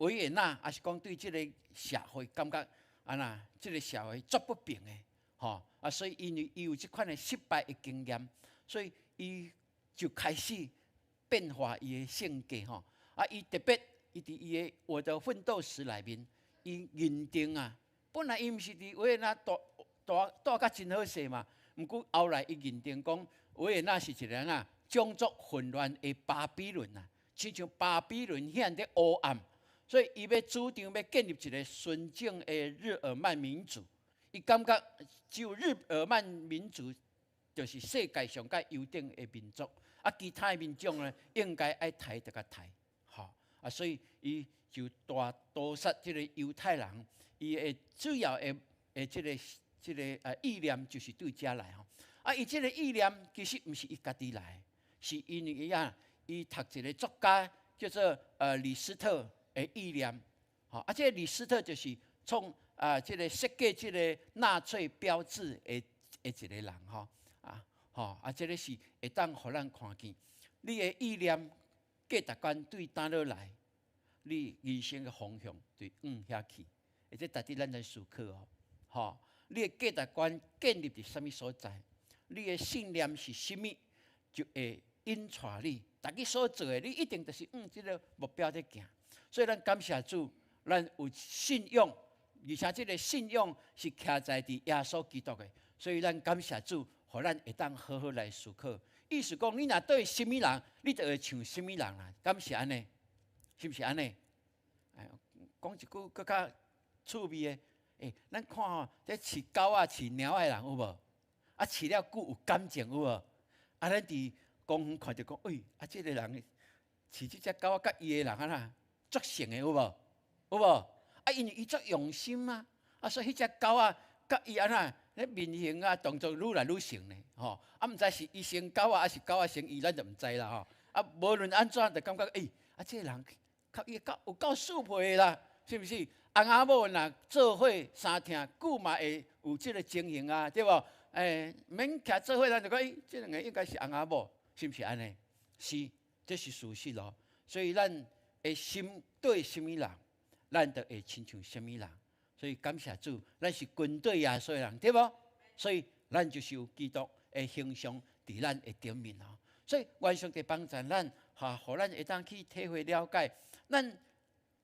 維也納，抑是講對這個社會感覺按怎？這個社會足不平的，吼啊！所以因為伊有這款的失敗的經驗，所以伊就開始變化伊的性格，吼啊！伊特別伊佇伊的《我的奮鬥史》內面，伊認定啊，本來伊毋是佇維也納蹛蹛蹛甲真好勢嘛，毋過後來伊認定講維也納是一個按怎種族混亂的巴比倫啊，親像巴比倫遐爾烏暗，所以伊欲主張欲建立一個純正的日耳曼民族。伊感覺只有日耳曼民族就是世界上較優等的民族，啊，其他的民眾呢應該愛刣就共刣，吼啊，所以伊就大屠殺這個猶太人，伊的主要的這個意念就是對遮來吼，啊，伊這個意念其實毋是伊家己來。是因為伊啊，伊讀一個作家叫做李斯特的意念，吼啊，這個李斯特就是創啊這個設計這個納粹標誌的一個人吼，啊吼啊，這個是會當予咱看見，你的意念價值觀對佗落來，你人生的方向就往遐去，而這值得咱來思考哦，吼，你的價值觀建立佇啥物所在？你的信念是啥物？就會引帶你，逐日所做的，你一定就是往這個目標咧行。所以咱感謝主，咱有信仰，而且這個信仰是徛在佇耶穌基督的。所以咱感謝主，予咱會當好好來思考。意思講，你若對啥物人，你就會像啥物人啦。敢是按呢？是毋是按呢？哎，講一句閣較趣味的，欸，咱看吼，這飼狗仔、飼貓仔的人有無？啊，飼了久有感情有無？啊，咱佇公園看著講，欸，啊，這個人飼這隻狗仔，佮伊的人按怎足像的有無？有無？啊，因為伊足用心啊，啊，所以彼隻狗仔佮伊按怎咧面型啊，動作愈來愈像呢，吼。啊，毋知是伊先狗仔，抑是狗仔先伊，咱就毋知啦，吼。啊，無論按怎，就感覺，欸，啊，這個人較伊夠有夠適配的啦，是毋是？翁仔某若做伙相疼，久嘛會有這個情形啊，對無？欸，免徛做伙，咱就講，欸，這兩個應該是翁仔某，是毋是按呢？是，這是事實咯。所以咱的心對啥物人，咱就會親像啥物人。所以感謝主，咱是跟對耶穌的人，對無？所以咱就是有基督的形象佇咱的頂面哦。所以願上帝幫助咱，哈，予咱會當去體會了解。咱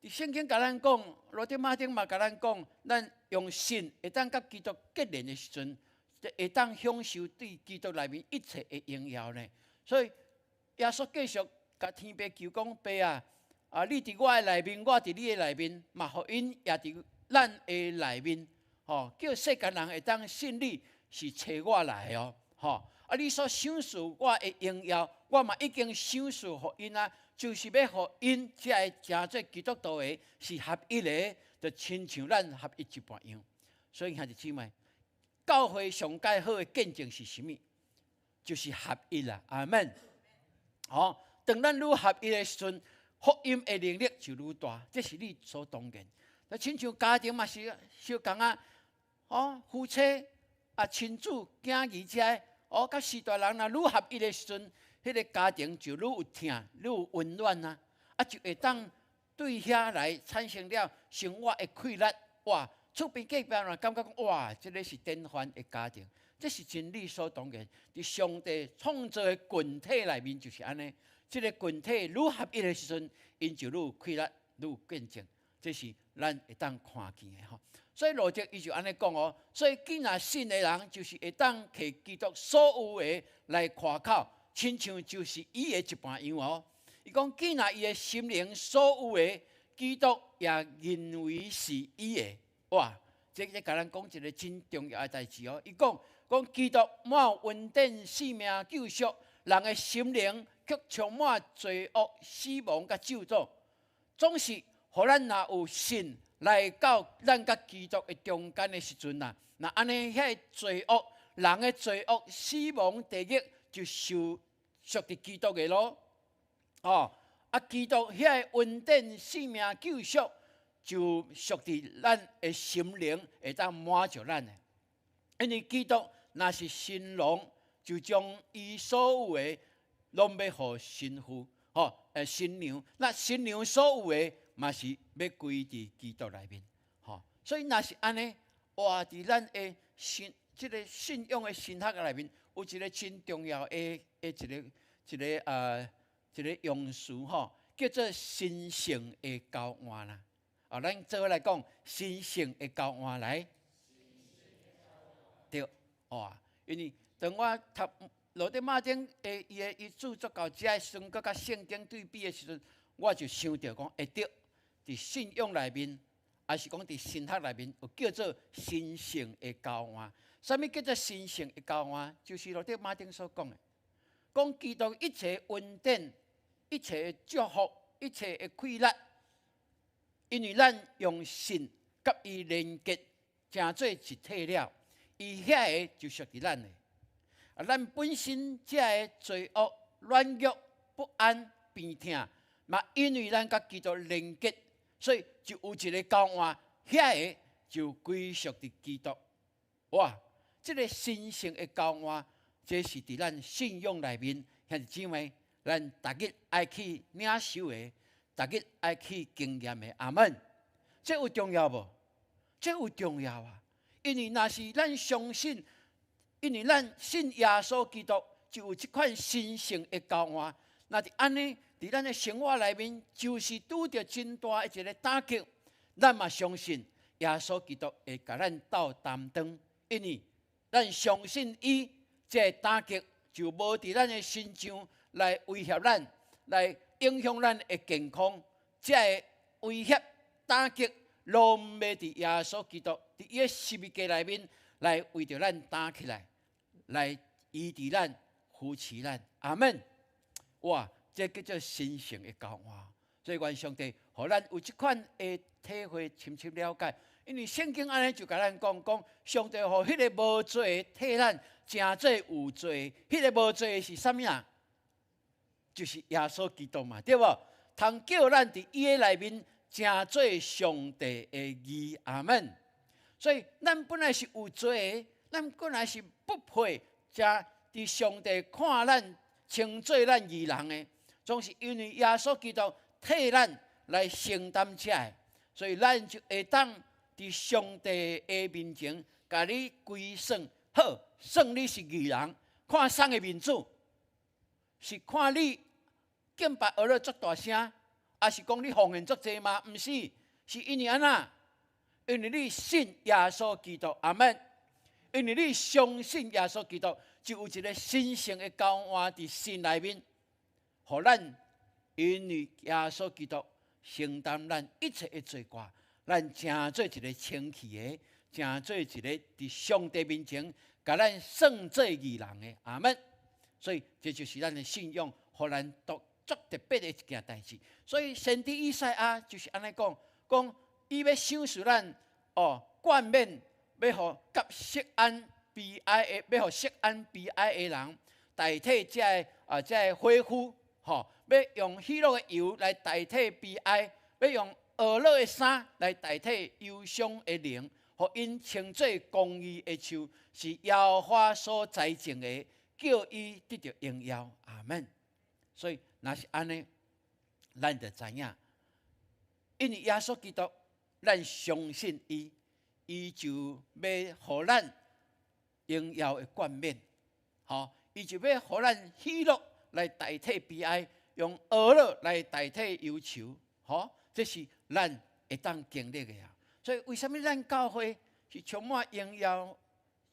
佇聖經共咱講，羅德馬丁嘛共咱講，咱用信會當佮基督結連的時陣，會當享受對基督內面一切的榮耀呢。所以耶穌繼續共天父求講，爸啊，啊，你佇我的內面，我佇你的內面，嘛予𪜶也佇咱的內面，吼，叫世間人會當信你是差我來的哦，吼，啊，你所賞賜我的榮耀，我嘛已經賞賜予𪜶啊，就是欲予𪜶才會成做基督徒的是合一的，就親像咱合一一般樣。所以兄弟姊妹，教會上蓋好的見證是啥物？就是合一啦，阿門。吼，當咱愈合一的時陣，福音的能力就愈大，這是理所當然。那親像家庭嘛是相仝啊，哦，夫妻啊、親子、囝兒遮，哦，佮序大人若愈合一的時陣，彼個家庭就愈有疼、愈有溫暖啊，啊，就會當對遐來產生了生活的快樂。哇，厝邊隔壁人感覺講，哇，這個是典範的家庭，這是真理所當然。佇上帝創造的群體內面就是按呢，這個群體愈合一的時陣，𪜶就愈有快樂、愈有見證。這是咱會當看見的吼。所以羅德伊就按呢講哦，所以既若信的人，就是會當摕基督所有的來誇口，親像就是伊的一般樣哦。伊講，既若伊的心靈所有的，基督也認為是伊的。哇！這共咱講一個真重要的代誌哦。伊講講基督滿有恩典、性命、救贖，人的心靈卻充滿罪惡、死亡佮咒詛，總是。予咱若有信來到咱佮基督的中間的時陣啊，若按呢，彼个罪惡、人的罪惡、死亡、地獄就受屬佇基督的咯。哦，啊，基督彼个恩典、性命、救贖就屬佇咱的心靈，會當滿足咱的。因為基督若是新郎，就將伊所有的攏欲予新婦，吼，新娘。那新娘所有的嘛是欲歸佇基督內面，吼。所以若是按呢，哇！佇咱的信，這个信仰的神學內面，有一个真重要的一个用詞吼，叫做神聖的交換啦。啊，咱做伙來講，神聖的交換來，對，哇！因為當我讀羅德馬丁的伊的伊著作到遮的時陣，閣佮聖經對比的時陣，我就想著講，會對，佇信仰內面，抑是講佇神學內面，有叫做神聖的交換。啥物叫做神聖的交換？就是羅德馬丁所講的，講基督一切恩典、一切祝福、一切的氣力，因為咱用信佮伊連結，成做一體了，伊遐个就屬於咱的。啊，咱本身這个罪惡、軟弱、不安、病痛，嘛因為咱佮基督連結，所以就有一个交換，遐个就歸屬佇基督。哇！這个神聖的交換，這是佇咱信仰內面，兄弟姊妹，咱逐日愛去領受的，逐日愛去經驗的。阿門。這有重要無？這有重要啊！因為若是咱相信，因為咱信耶穌基督，就有這款神聖的交換。若是按呢，佇咱的生活內面，就是拄著真大的一个打擊，咱嘛相信耶穌基督會共咱鬥擔當，因為咱相信伊，這个打擊就無佇咱的身上來威脅咱，來影響咱的健康。這个威脅打擊，攏欲佇耶穌基督佇伊的十字架內面來為著咱擔起來，來醫治咱、扶持咱。阿門。哇！這叫做神聖的交換。所以願上帝，予咱有這款的體會，深深了解。因為聖經按呢就共咱講，講上帝予彼个無罪替咱成做有罪，彼个無罪是啥物啊？就是耶穌基督嘛，對無？通叫咱佇伊的內面成做上帝的義，阿門。所以咱本來是有罪的，咱本來是不配，才佇上帝看咱稱做咱義人的，總是因為耶穌基督替咱來承擔這个，所以咱就會當佇上帝的面前，共你歸算好，算你是義人，看啥个面子，是看你敬拜學得足大聲，抑是講你奉獻足濟嗎？毋是，是因為按怎？因為你信耶穌基督，阿門。因為你相信耶穌基督，就有一个神聖的交換佇心內面，予咱因為耶穌基督承擔咱一切的罪過。咱成做一个清氣的，成做一个佇上帝面前，共咱算做義人的，阿門。所以這就是咱的信仰，予咱獨足特別的一件代誌。所以先知以賽亞就是按呢講，講伊欲賞賜咱哦，冠冕欲予佮錫安悲哀的，欲予錫安悲哀的人代替這个啊，這个火夫，吼，欲用喜樂的油來代替悲哀，欲用歡樂的衫來代替憂傷的靈，予𪜶稱做公義的樹，是耶和華所栽種的，叫伊得著榮耀。阿門。所以若是按呢，咱就知影，因為耶穌基督，咱相信伊，伊就欲予咱榮耀的冠冕，吼，伊就欲予咱喜樂來代替悲哀，用歡樂來代替憂愁，吼，這是咱會當經歷的啊。所以為啥物咱教會是充滿榮耀、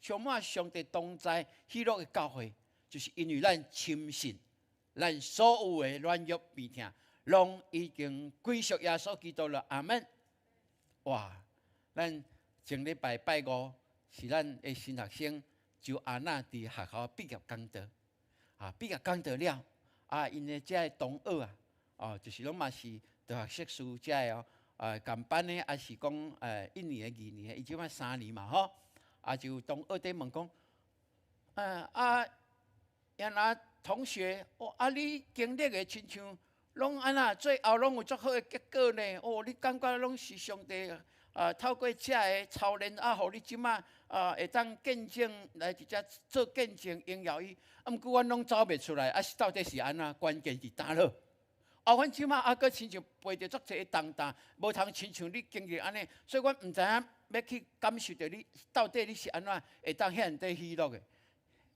充滿上帝同在、喜樂的教會？就是因為咱深信，咱所有的軟弱病痛，攏已經歸屬耶穌基督了。阿門。哇！咱前禮拜拜五是咱的新學生就阿娜佇學校畢業講道，啊，畢業講道了，啊，𪜶的這个同學啊，哦，就是攏嘛是大學碩士這个哦，仝班的，抑是講一年的、二年的，伊這擺3年嘛吼，啊，就同學佇問講，啊，安那同學，哦，啊，你經歷的親像攏按怎，最後攏有足好的結果呢？哦，你感覺攏是上帝啊，透過這个操練啊，予你這馬啊會當見證來佇遮做見證榮耀伊。啊，毋過阮攏走袂出來，啊是到底是按怎？關鍵佇佗落？啊，阮這馬猶閣親像背著足濟的重擔，無通親像你經歷按呢，所以阮毋知影欲去感受著你到底你是按怎會當遐爾底喜樂的？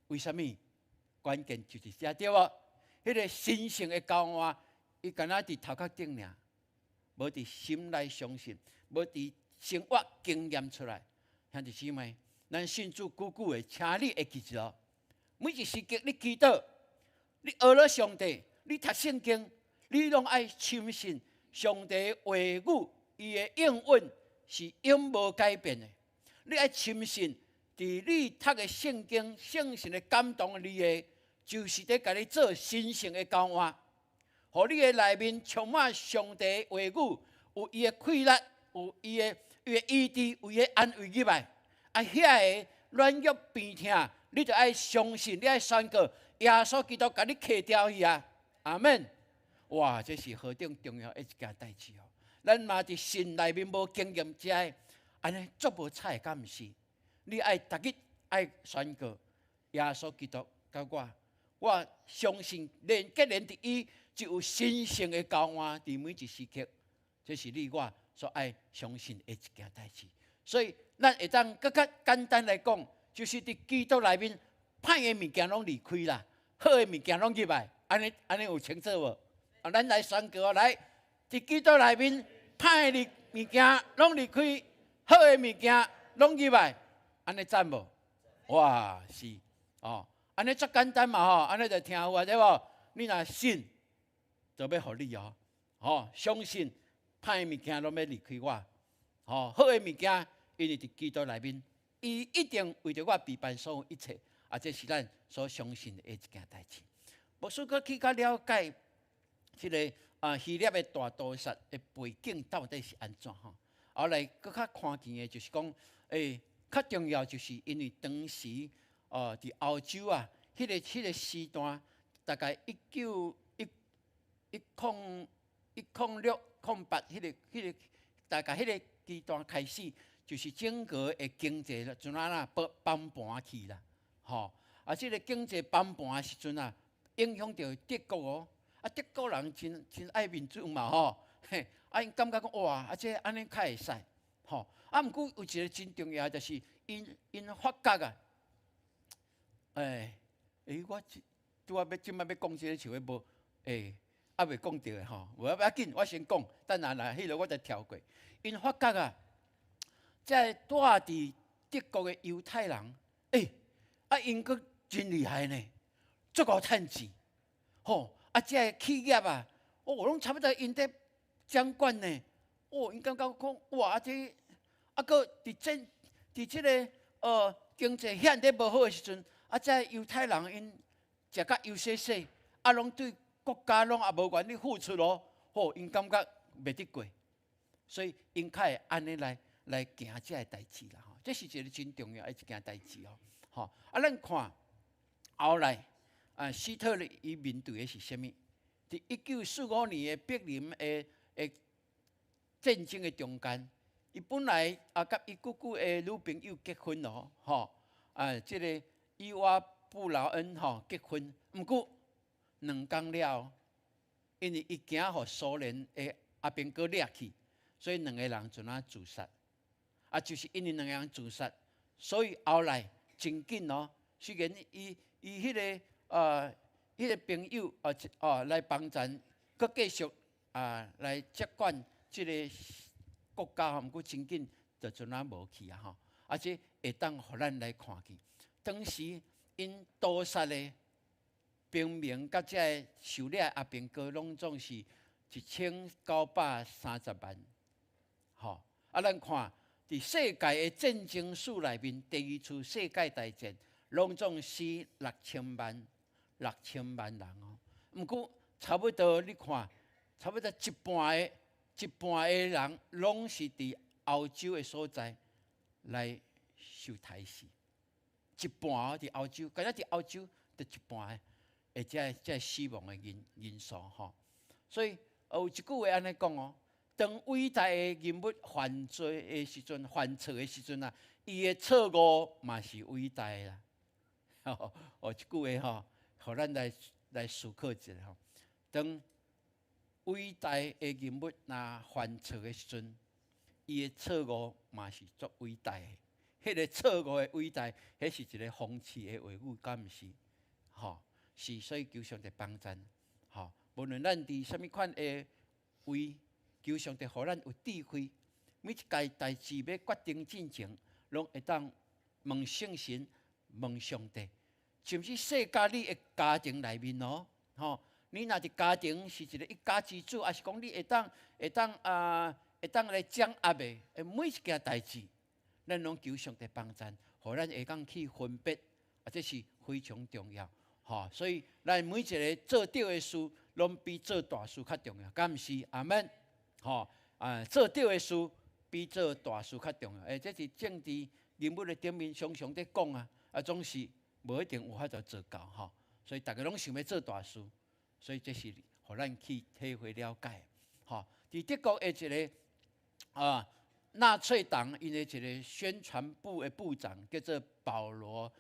為啥物？關鍵就是遮對無？彼個神聖的交換，伊敢若佇頭殼頂爾，無佇心內相信，無佇生活經驗出來。兄弟姊妹，咱信主久久的，請你會記住，每一時刻你祈禱，你學了上帝，你讀聖經，你攏愛深信上帝話語，伊的應允是永無改變的。你愛深信，佇你讀的聖經，聖神的感動你的，就是佇共你做神聖的交換，予你的內面充滿上帝話語，有伊的氣力，有伊的醫治，有伊的安慰入來。啊，遐个軟弱病痛，你就愛相信，你愛宣告耶穌基督共你去掉去啊！阿門。哇，這是何等重要的一件代誌哦！咱嘛佇心內面無經驗這个，按呢足無彩，敢毋是？你愛逐日愛宣告耶穌基督佮我，我相信連結連佇伊就有神聖的交換，佇每一時刻，這是你我所愛相信的一件代誌。所以，咱會當閣較簡單來講，就是佇基督內面，歹的物件攏離開啦，好的物件攏入來，按呢按呢有清楚無？啊，咱來宣告來，佇基督內面，歹的物件攏離開，好的物件攏入來，按呢讚無？哇，是哦，按呢足簡單嘛吼，按呢就聽有啊對無？你若信，就欲予你哦，吼，相信歹的物件攏欲離開我，吼，好的物件，因為佇基督內面，伊一定為著我備辦所有一切，啊，這是咱所相信的一件代誌。牧師閣去較了解這个啊希臘的大屠殺的背景到底是按怎吼？後來閣較看見的就是講，較重要就是因為當時哦，佇歐洲啊，彼個時段，大概1910、106、08彼個大概彼個階段開始，就是整個的經濟啦，陣啊啦崩崩盤去啦，吼！啊，這個經濟崩盤的時陣啊，影響著德國哦，啊，德國人真真愛面子嘛，吼，嘿，啊，𪜶感覺講哇，啊，這按呢較會使，吼，啊，毋過有一個真重要，就是𪜶𪜶發覺啊，我拄仔欲這擺欲講這個像欲無，猶未講著的吼，無要緊，我先講，等下若彼个我再跳過。𪜶發覺啊，這个住佇德國的猶太人，啊，𪜶閣真厲害呢，足夠趁錢，吼，啊，這个企業啊，哦，攏差不多𪜶佇掌管呢，哦，𪜶感覺講，哇，啊，這啊，閣佇這佇這个經濟遐爾無好的時陣，啊，這猶太人𪜶食甲幼細細，啊，攏對國家攏也無願意付出咯，吼，𪜶感覺袂得過，所以𪜶較會按呢來行這个代誌啦，吼，這是一個真重要的一件代誌哦，吼，啊，咱看後來啊，希特勒伊面對的是啥物？佇1945年的柏林的戰爭的中間，伊本來啊，佮伊久久的女朋友結婚咯，吼，啊，這个伊娃布勞恩吼結婚，毋過2工了，因為伊驚予蘇聯的阿兵哥掠去，所以兩个人就按呢自殺。啊，就是因為兩个人自殺，所以後來真緊哦。雖然伊伊彼个彼个朋友啊哦來幫贊，閣繼續啊來接管這个國家吼，毋過真緊就陣仔無去啊吼。啊，這會當予咱來看見，當時𪜶屠殺的平民佮這个受掠阿兵哥，攏總是1930萬，吼。啊，咱看佇世界的戰爭史內面，第二次世界大戰攏總死六千萬、六千萬人哦。毋過差不多你看，差不多一半的人，攏是佇歐洲的所在來受刣死。一半哦，佇歐洲，敢若佇歐洲，就一半的，這个死亡的人數吼。所以有一句話按呢講哦，當偉大的人物犯罪的時陣，犯錯的時陣啊，伊的錯誤嘛是偉大的啦。哦，這句話吼，予咱來思考一下吼。當偉大的人物若犯錯的時陣，伊的錯誤嘛是足偉大的。彼個錯誤的偉大，彼是一個諷刺的話語，敢毋是？吼，是所以求上帝幫贊，吼，無論咱佇啥物款的位，求上帝予咱有智慧，每一件代誌欲決定進前，攏會當問聖神、問上帝，甚至細到你的家庭內面哦，吼，你若佇家庭是一個一家之主，抑是講你會當來掌握的，每一件代誌，咱攏求上帝幫贊，予咱會當去分別，啊，這是非常重要，吼。所以咱每一个做對的事，攏比做大事較重要，敢毋是？阿們，吼啊，做對的事比做大事較重要。欸，這是政治人物的頂面常常佇講啊，啊，總是無一定有法度做到，吼。所以逐家攏想欲做大事，所以這是予咱去體會了解，吼。佇德國的一个啊，納粹黨𪜶的一个宣傳部的部長叫做保羅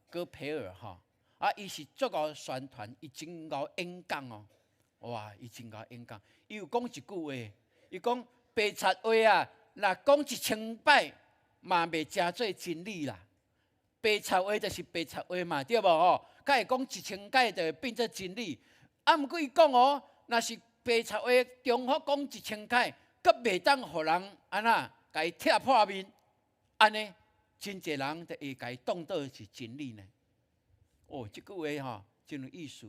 戈培爾吼，啊，伊是足𠢕宣傳，伊真𠢕演講哦，哇，伊真𠢕演講，伊有講一句話，伊講白賊話啊，若講一千擺嘛袂成做真理啦。白賊話就是白賊話嘛，對無吼？敢會講一千擺就會變做真理？啊，毋過伊講哦，若是白賊話重複講一千擺，閣袂當予人按怎共伊拆破面，按呢，真濟人就會共伊當做是真理呢。哦，這句話吼真有意思，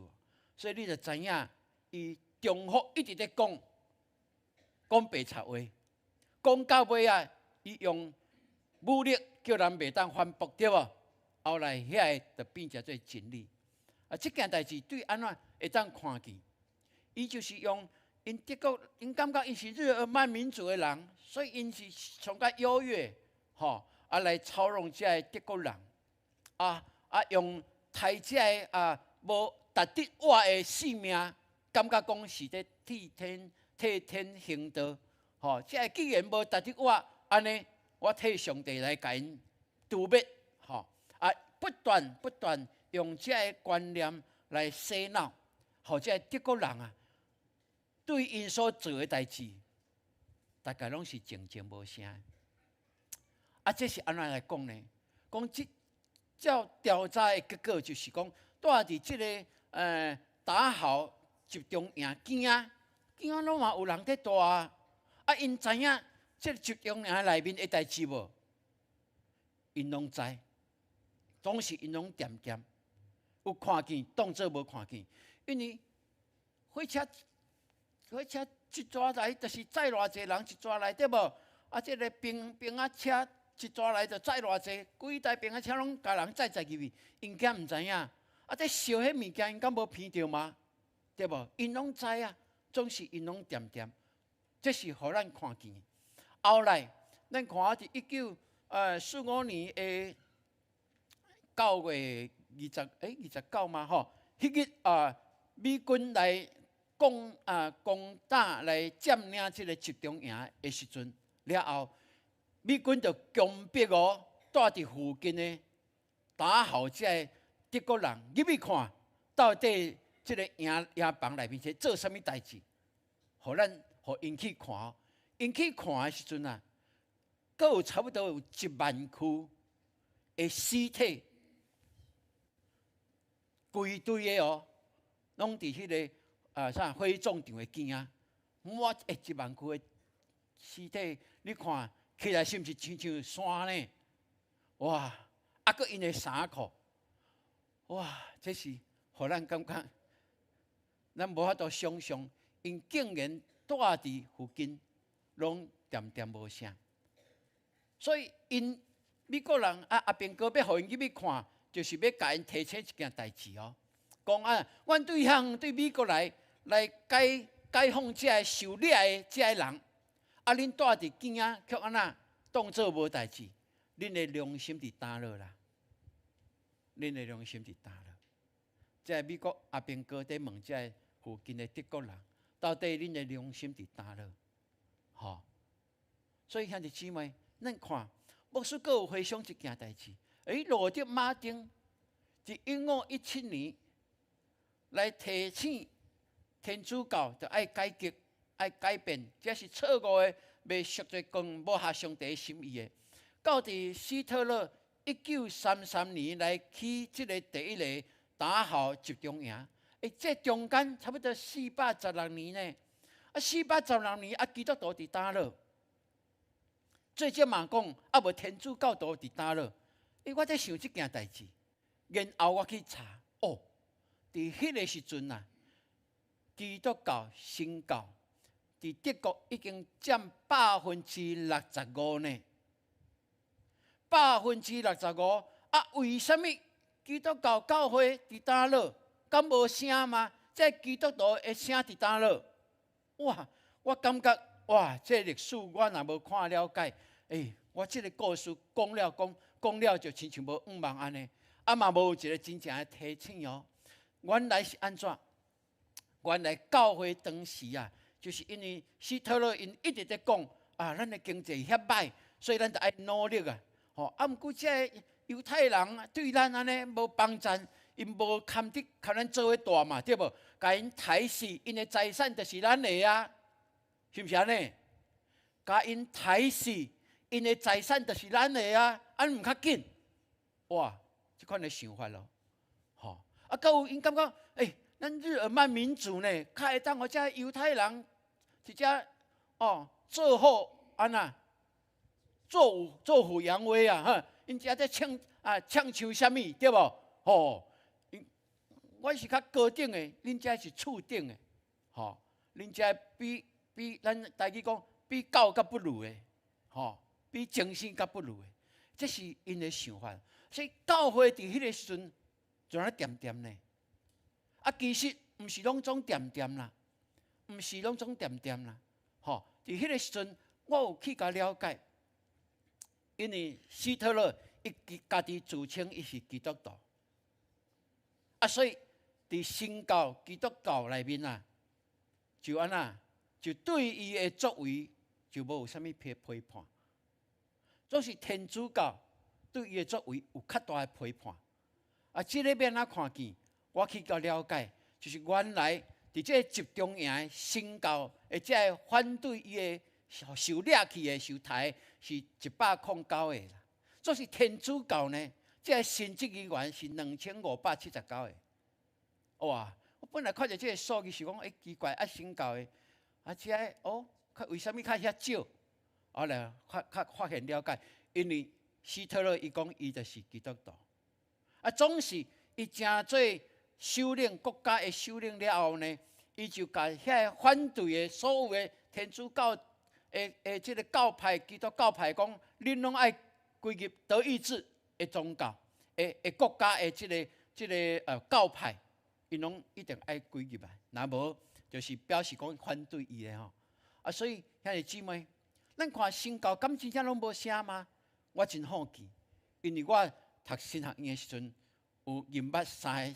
所以你就知影，伊重複一直咧講，講白賊話，講到尾啊，伊用武力叫人袂當反駁，對無？後來遐个就變成做真理。啊，這件代誌對按怎會當看見？伊就是用𪜶德國，𪜶感覺𪜶是日耳曼民族的人，所以𪜶是上較優越，吼啊來操弄這个德國人，啊啊用刣這个啊無值得活的性命，感覺講是咧替天行道，吼，這个既然無值得活，按呢我替上帝來共𪜶誅滅，吼啊不斷不斷用這个觀念來洗腦，予這个德國人啊，對𪜶所做的代誌，大家攏是靜靜無聲。啊，這是按怎來講呢？講這照調查的結果，就是講，蹛佇這个達豪集中營邊仔，邊仔攏嘛有人佇蹛啊。啊，𪜶知影這个集中營內面的代誌無？𪜶攏知，總是𪜶攏恬恬有看見，當做無看見，因為火車。火車一逝來，就是載偌濟人一逝來，對無？啊，這个兵仔車一逝來就載偌濟，規台兵仔車攏共人載載入去，𪜶敢毋知影？啊，這燒彼物件，𪜶敢無鼻著嗎？對無？𪜶攏知啊，總是𪜶攏恬恬，這是予咱看見。後來，咱看佇1945年的9月20，欸，29嘛吼？彼日啊，美軍來攻打來佔領這个集中營的時陣，了後，美軍就強迫哦，蹛佇附近的達豪這个德國人入去看，到底這个營房內面是做啥物代誌，予咱予𪜶去看。𪜶去看的時陣啊，閣有差不多有1萬具的屍體，規堆的哦，攏佇彼个啥火葬場的邊仔，哇！欸，1萬具的屍體，你看起來是毋是親像山呢？哇！啊，閣𪜶的衫褲，哇！這是予咱感覺，咱無法度想象，𪜶竟然蹛佇附近，攏恬恬無聲。所以，𪜶美國人啊，阿兵哥欲予𪜶入去看，就是欲共𪜶提醒一件代誌哦。講啊，阮對向對美國來解放這个受掠的這个人，啊，恁蹛佇邊仔，卻按怎當做無代誌？恁的良心佇佗落啦？恁的良心佇佗落？這个美國阿兵哥佇問這个附近的德國人，到底恁的良心佇佗落？吼。所以兄弟姊妹，咱看牧師閣有回想一件代誌。羅德馬丁佇1517年來提醒天主教，就愛改革、愛改變，這是錯誤的，袂屬在講無合上帝心意的。到佇希特勒1933年來起這个第一个達豪集中營，這中間差不多四百十六年呢。啊，四百十六年啊，基督徒佇佗落？最少嘛講，啊無天主教徒佇佗落？我在想這件代誌，然後我去查，哦，佇彼个時陣啊，基督教新教佇德國已經佔65%呢，百分之六十五啊！為啥物基督教教會佇佗落？敢無聲嗎？這基督徒的聲佇佗落？哇！我感覺哇，這歷史我若無看了解，我這个故事講了講講了就親像無向望按呢，啊嘛無一个真正的提醒哦。原來是按怎？原來教會當時啊，就是因為希特勒𪜶一直佇講啊，咱的經濟遐歹，所以咱著愛努力啊。吼，啊，毋過這个猶太人對咱按呢無幫贊，𪜶無堪得共咱做伙大嘛，對無？共𪜶刣死，𪜶的財產就是咱的啊，是毋是按呢？共𪜶刣死，𪜶的財產就是咱的啊，按呢毋較緊？哇，這款的想法咯，吼，啊，閣有𪜶感覺，咱日耳曼民族呢，較會當予這猶太人佇遮哦做好按怎？做虎揚威啊！哈，𪜶遮在唱啊唱唱啥物對無？吼，阮是較高等的，恁遮是次等的，吼，恁遮比咱台語講比狗較不如的，吼，比精神較不如的，這是𪜶的想法。所以教會佇彼个時陣就按呢恬恬呢。啊，其實毋是攏總恬恬啦，毋是攏總恬恬啦，吼，佇彼个時陣我有去共了解。因為希特勒伊家己自稱伊是基督徒，啊，所以佇新教基督教內面啊，就按怎，就對伊的作為就無有啥物批判，總是天主教對伊的作為有較大的批判。啊，這個欲按怎看見？我去共了解，就是原來佇這个集中營的新教，的這个反對伊的受掠去的受刣是109個啦。總是天主教呢，這个神職人員是2579個。哇！我本來看著這个數字是講，奇怪，啊，新教的，啊，這个哦，為啥物較遐少？後來較較發現了解，因為希特勒伊講伊就是基督徒，啊，總是伊成做首領國家的首領了後呢，伊就共遐个反對的所有的天主教的這个教派、基督教派講，恁攏愛歸入德意志的宗教的國家的這个教派，𪜶攏一定愛歸入來，若無就是表示講反對伊的吼。啊，所以兄弟姊妹，咱看新教敢真正攏無聲嗎？我真好奇，因為我讀神學院的時陣，有認捌三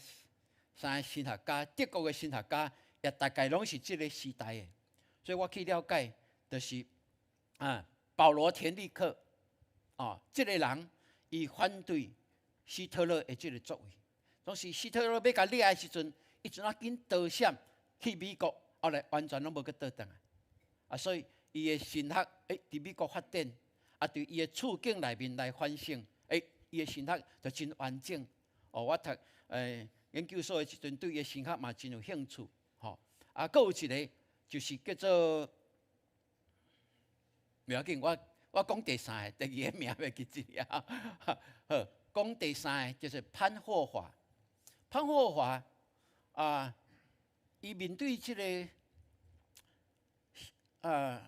個神學家，德國的神學家，也大概攏是這个時代的，所以我去了解，就是啊，保羅田立克，哦，這个人伊反對希特勒的這个作為。當時希特勒欲共掠的時陣，伊就按怎緊逃閃去美國，後來完全攏無閣倒轉來。啊，所以伊的神學佇美國發展，啊，佇伊的處境內面來反省，伊的神學就真完整。哦，我讀研究所的時陣，對伊的神學嘛真有興趣。吼，啊，閣有一个就是叫做，袂要緊，我講第三个，第二个名袂記得啊。好，講第三个就是潘霍華。潘霍華啊，伊面對這个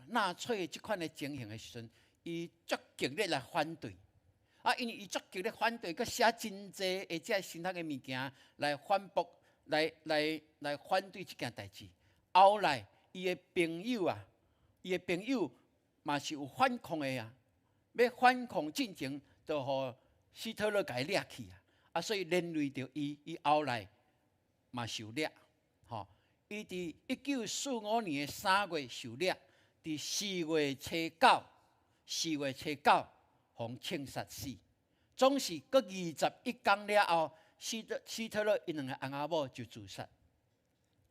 納粹這款的情形的時陣，伊足極力來反對。啊，因為伊足極力反對，閣寫真濟的這神學的物件來反駁，來反對這件代誌。後來，伊的朋友啊，伊的朋友嘛是有反抗的啊，欲反抗進前，就予希特勒共伊掠去啊。啊，所以連累著伊，伊後來嘛受掠，吼。伊佇1945年的3月受掠，佇佇4月初9，4月初9，予槍殺死。總是閣21工了後，希特勒𪜶兩个翁仔某就自殺。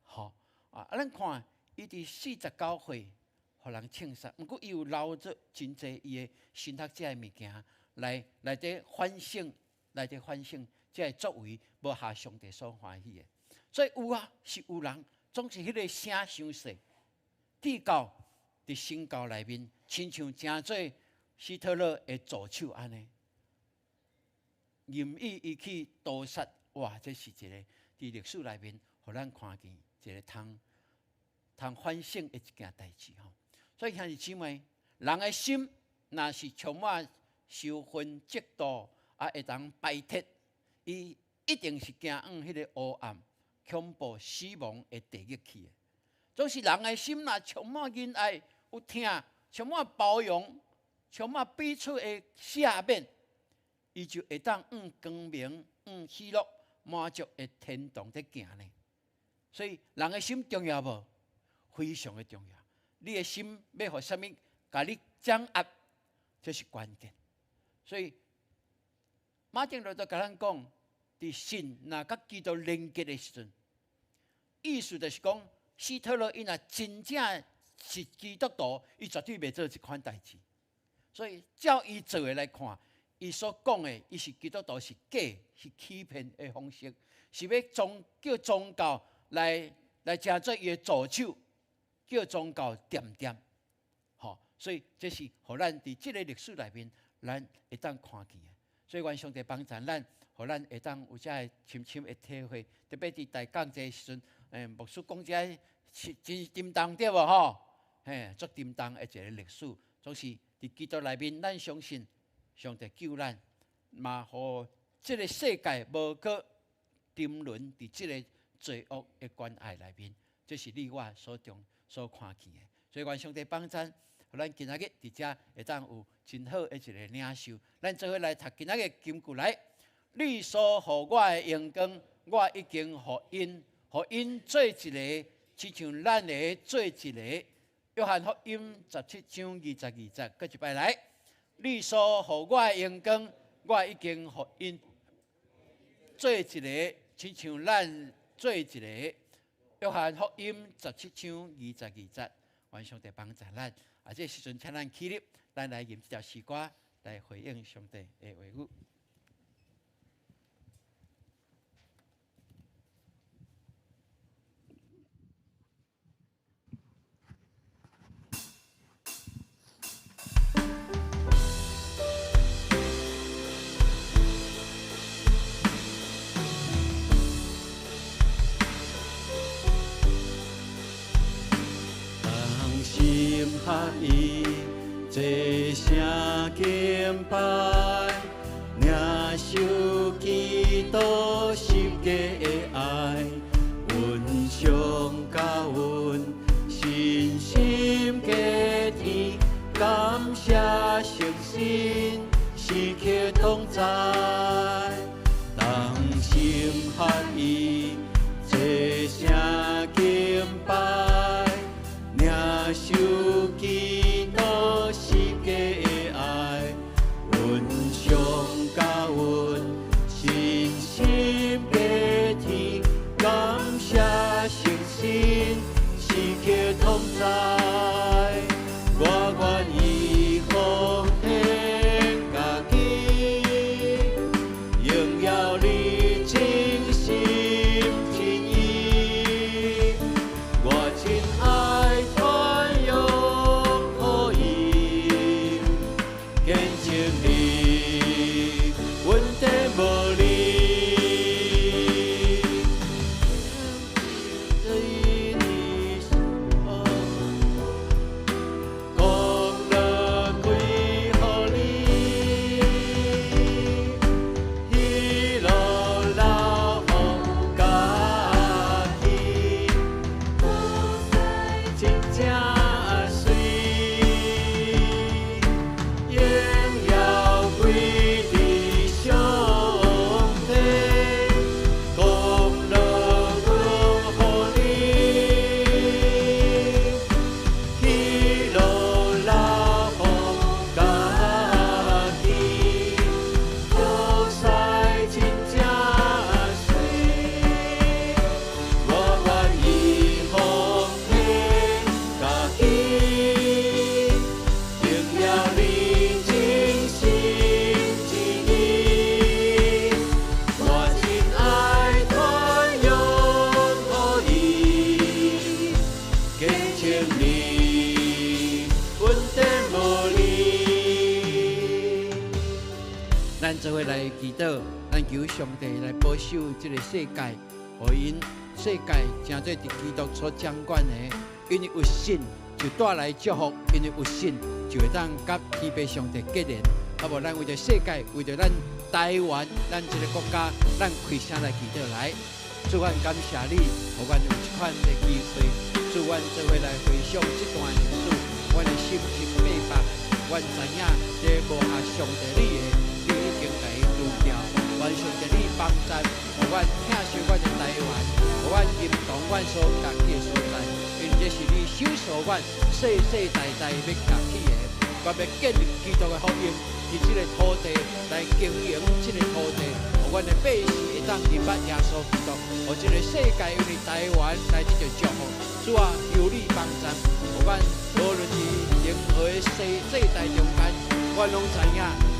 吼啊！咱看伊佇49歲，予人槍殺，毋過伊有留著真濟伊的神學者的物件，來佇反省，來佇反省，這个作為無合上帝所歡喜的。所以有啊，是有人總是彼个聲傷細，至到佇神教內面，親像成做希特勒的助手按呢，任意伊去屠殺，哇！這是一个佇歷史內面，予咱看見一个通反省的一件代誌吼。所以兄弟姊妹，人的心若是充滿仇恨、嫉妒，啊，會當排斥，伊一定是行往彼个黑暗、恐怖、死亡的地獄去的。總是人的心若充滿仁愛、有疼、充滿包容、充滿彼此的赦免，伊就會當往光明、往喜樂、滿足的天堂佇行呢。所以人的心重要無？非常的重要。你的心欲予啥物共你掌握，這是關鍵。所以馬丁路德共咱講，佇信若佮基督連結的時陣，意思就是講，希特勒伊若真正是基督徒，伊絕對袂做這款代誌。所以照伊做的來看，伊所講的，伊是基督徒是假，是欺騙的方式，是欲叫宗教來成做伊的助手，叫宗教恬恬，吼，所以這是予咱佇這个歷史內面，咱會當看見的。所以願上帝幫助咱，予咱會當有這个深深的體會。特別佇大講這時陣，牧師講這是真沉重對無吼？嘿，足沉重的一个歷史，總是佇基督內面，咱相信上帝救咱，嘛予這个世界無閣沉淪佇這个罪惡的關愛內面，這是你我所中所看見的。所以願上帝幫贊，予咱今仔日佇遮會當有真好的一个領受。咱做伙來讀今仔日金句來，你所予我的榮光，我已經予𪜶，予𪜶做一个，親像咱兩个做一个。約翰福音17章22節，閣一擺來，你所予我的榮光，我已經予𪜶做一个，親像咱做一个。約翰福音17章22節，願上帝幫助咱。啊，這時陣請咱起立，咱來吟這條詩歌來回應上帝的話語。同心合意，齊聲敬拜，領受基督十架的愛，阮上教阮信心加添，感謝聖神時刻同在，同心合意，齊聲敬拜，領受基督十架的愛，阮上教阮信心加添，感謝聖神時刻同在，我願意奉獻家己，做伙來祈禱，咱求上帝來保守這个世界，予𪜶世界成做佇基督所掌管的。因為有信就帶來祝福，因為有信就會當佮天父上帝結連。好無？咱為著世界，為著咱台灣，咱這个國家，咱開聲來祈禱來。主，阮感謝你，予阮有這款的機會。主，阮做伙來回想這段歷史，阮的心真白白，阮知影這無合上帝你的，你已經共伊除掉。願上帝你幫助，予阮疼惜阮的台灣，予阮認同阮所徛起的所在，因為這是你手所阮世世代代欲徛起的。我欲建立基督的福音，佇這个土地來經營這个土地，予阮的百姓會當認捌耶穌基督，予這个世界因為台灣來得著祝福。主啊，求你幫助，予阮無論佇任何的世世代中間，阮攏知影，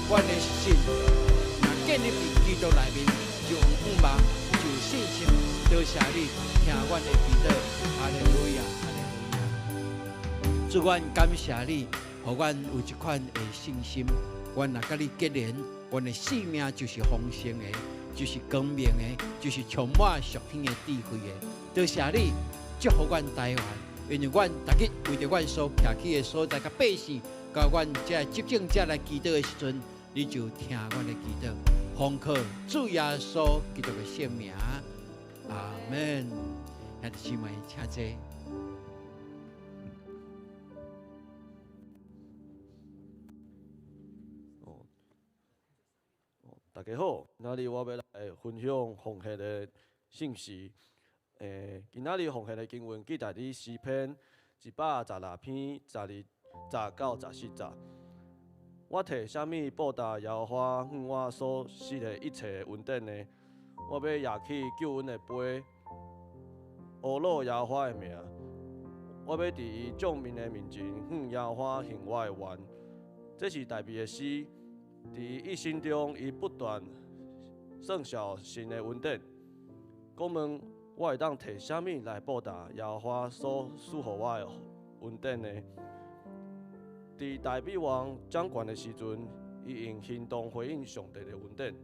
阮的信若建立佇基督內面，就有盼望，就有信心。多謝你聽阮的祈禱，哈利路亞，哈利路亞。主，阮感謝你，予阮有這款的信心。阮若佮你結連，阮的生命就是豐盛的，就是光明的，就是充滿屬天的智慧的。多謝你祝福阮台灣，因為阮逐日為著阮所徛起的所在佮百姓，佮阮這執政者來祈禱的時陣，你就聽阮的祈禱。奉靠主耶穌基督的聖名，阿門。兄弟姊妹，請坐。大家好，今仔日我欲來分享奉獻的信息。今仔日奉獻的經文記載佇詩篇116篇12節到14節。我提啥物報答耶和華向我所施的一切恩典呢？我欲舉起救恩的杯，呵咾耶和華的名。我欲佇伊眾民的面前向耶和華行我的願。這是大衛的詩。佇伊一生中，伊不斷算數神的恩典。講問我會當提啥物來報答耶和華所賜予我的恩典呢？佇大衛王掌權的時陣，伊用行動回應上帝的恩典。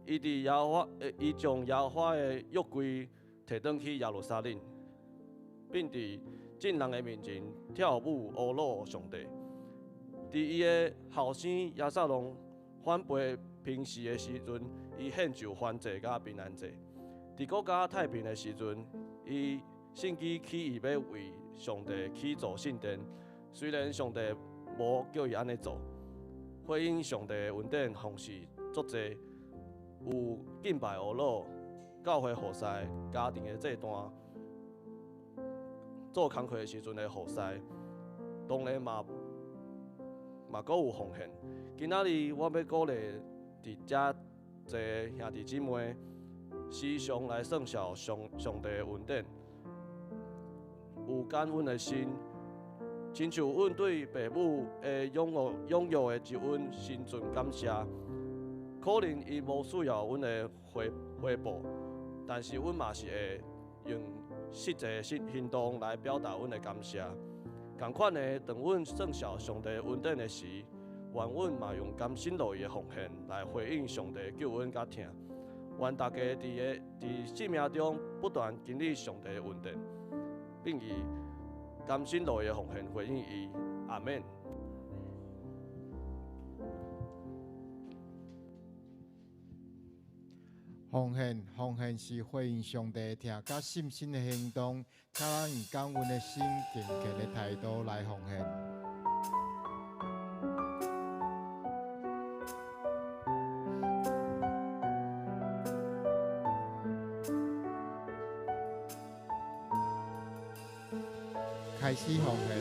伊佇耶和華，伊將耶和華的約櫃提轉去耶路撒冷，並佇眾人的面前跳舞呵咾上帝。佇伊的後生押沙龍反背平時的時陣，伊獻上燔祭佮平安祭。佇國家太平的時陣，伊甚至起意欲為上帝起造聖殿。雖然上帝無叫伊按呢做，回應上帝的恩典方式足濟，有敬拜呵咾、教會服侍、家庭的祭壇、做工課的時陣的服侍，當然嘛。嘛，閣有奉獻。今仔日我欲鼓勵佇遮濟兄弟姊妹，時常來算數上上帝的恩典，有感恩的心，親像阮對爸母的養育養育的之恩心存感謝。可能伊無需要阮的回回報，但是阮嘛是會用實際行行動來表達阮的感謝。仝款的，當阮算數上帝恩典的時，願阮嘛用甘心樂意的奉獻來回應上帝救恩佮疼。願大家佇个佇生命中不斷經歷上帝的恩典，並以甘心樂意的奉獻回應伊。阿門。奉獻，奉獻是回應上帝的疼佮信心的行動，請咱用感恩的心、敬虔的態度來奉獻。開始奉獻。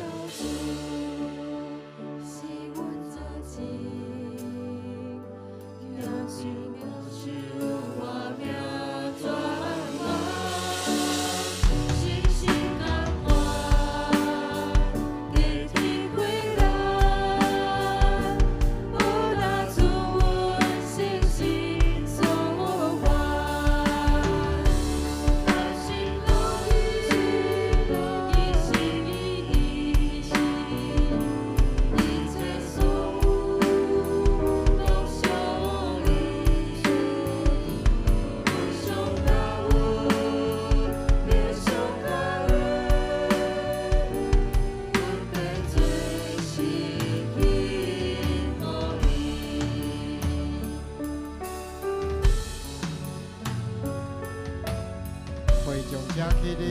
請起立。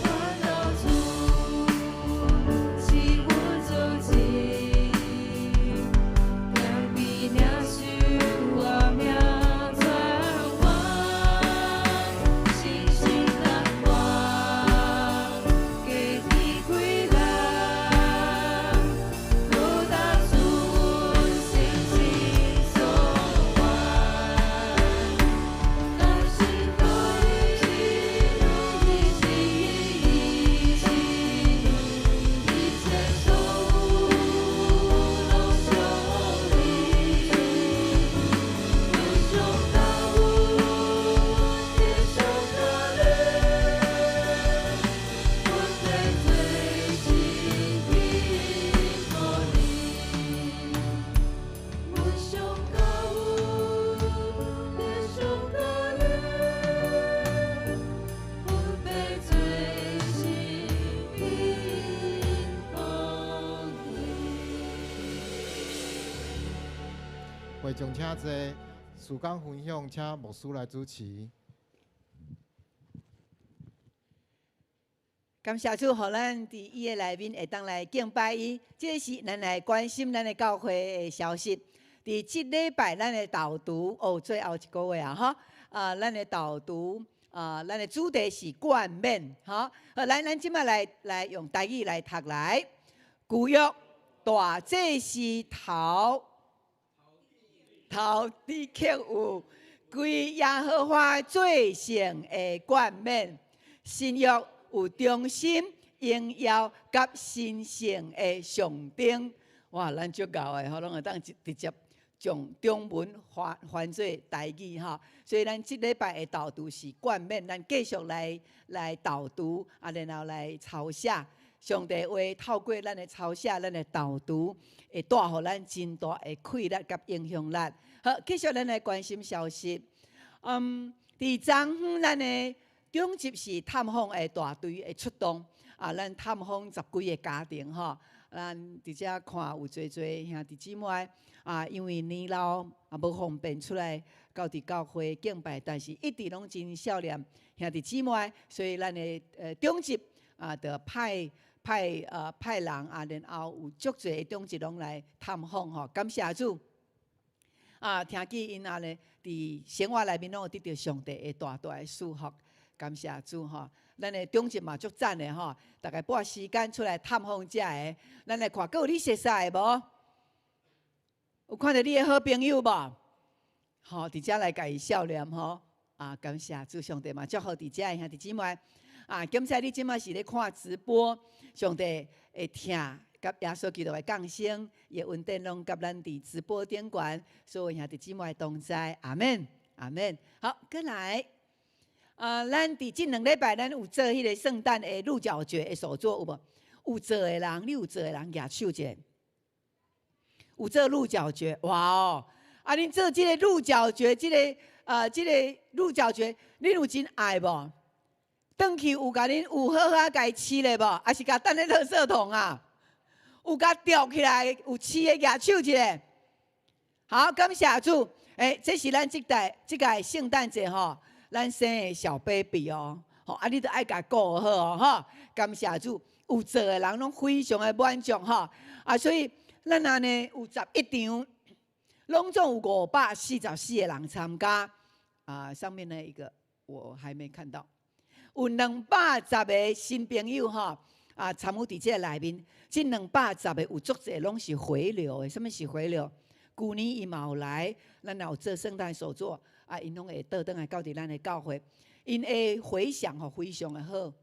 阮老主是阮主治，谦卑领受我命转弯，信心乐观，家己归来，无当主阮诚心所愿。但是可以一心一心，一切所有攏屬你。阮上感恩，天上加勒，阮的罪是天予你。阮上感恩，天上加勒，阮的罪是天予你。會眾請坐，事工分享，請牧師來主持。感謝主，予咱佇伊的內面會當來敬拜伊。這是咱來關心咱的教會的消息。佇這禮拜，咱的導讀哦，最後一個月啊，吼啊，咱的導讀啊，咱的主題是冠冕，吼。好，來，咱這擺來來用台語來讀來。舊約大祭司頭頭頂刻有歸耶和華最聖的冠冕，新約有忠心、榮耀佮神聖的象徵。哇，咱足𠢕的吼，攏會當直直接將中文翻翻做台語吼。所以咱這禮拜的導讀是冠冕，咱繼續來來導讀，啊，然後來抄寫。上帝話透過咱的抄寫，咱的導讀，會帶予咱真大的氣力佮影響力。好，繼續咱來關心消息。嗯，佇昨昏咱的長執事探訪的大隊的出動，啊，咱探訪十幾个家庭吼，咱佇遮看有濟濟兄弟姊妹啊，因為年老啊無方便出來到佇教會敬拜，但是一直攏真少年兄弟姊妹，所以咱的長執啊，就派派派人啊，然後有足濟的長執攏來探訪吼，感謝主。啊，聽見𪜶按呢，佇生活內面攏有得著上帝的大大的祝福，感謝主吼。咱的長執嘛足讚的吼，逐家撥時間出來探訪遮个，咱來看，閣有你熟似的無？有看著你的好朋友無？吼，佇遮來共伊笑臉吼。啊，感謝主上帝嘛，祝福佇遮的兄弟姊妹。啊，感謝你這馬是咧看直播，上帝會疼。佮耶穌基督的降生，伊的恩典攏佮咱佇直播頂懸，所有兄弟姊妹同在，阿們，阿們。好，閣來，啊，咱佇這兩禮拜，咱有做彼个聖誕的鹿角蕨的手作有無？有做的人，你有做的人舉手者。有做鹿角蕨，哇哦！啊，恁做這个鹿角蕨，這个啊，這个鹿角蕨，恁有真愛無？轉去有共恁有好好共伊飼咧無？抑是共擲咧垃圾桶啊？有共吊起來，有飼的舉手一下。好，感謝主。欸，這是咱這代這屆聖誕節吼，咱生的小 baby 哦。吼，啊，你著愛共顧好哦，吼。感謝主，有做的人攏非常的滿足吼。啊，所以咱按呢有11場，攏總有544個人參加。啊，上面那一個我還沒看到，有210個新朋友吼。啊，參與佇這个內面，這210個有足濟攏是回流的。啥物是回流？舊年伊嘛有來，咱若有做聖誕手作，啊，𪜶攏會倒轉來到佇咱的教會，𪜶的迴響吼非常的好。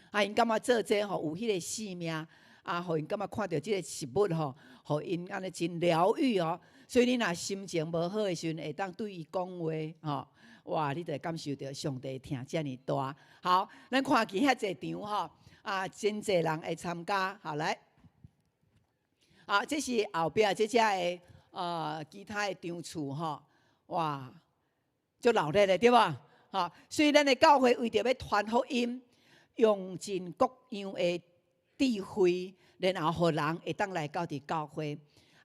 啊，𪜶感覺做這吼有彼个使命，啊，予𪜶感覺看著這个食物吼，予𪜶按呢真療癒哦。所以你若心情無好的時陣，會當對伊講話吼，哇，你就會感受著上帝疼遮爾大。好，咱看見遐濟場吼。啊，真濟人會參加，好來，啊，這是後壁這遮的其他的場次吼，哇，足熱鬧的對無？吼，所以咱的教會為著欲傳福音，用盡各樣的智慧，然後予人會當來到佇教會。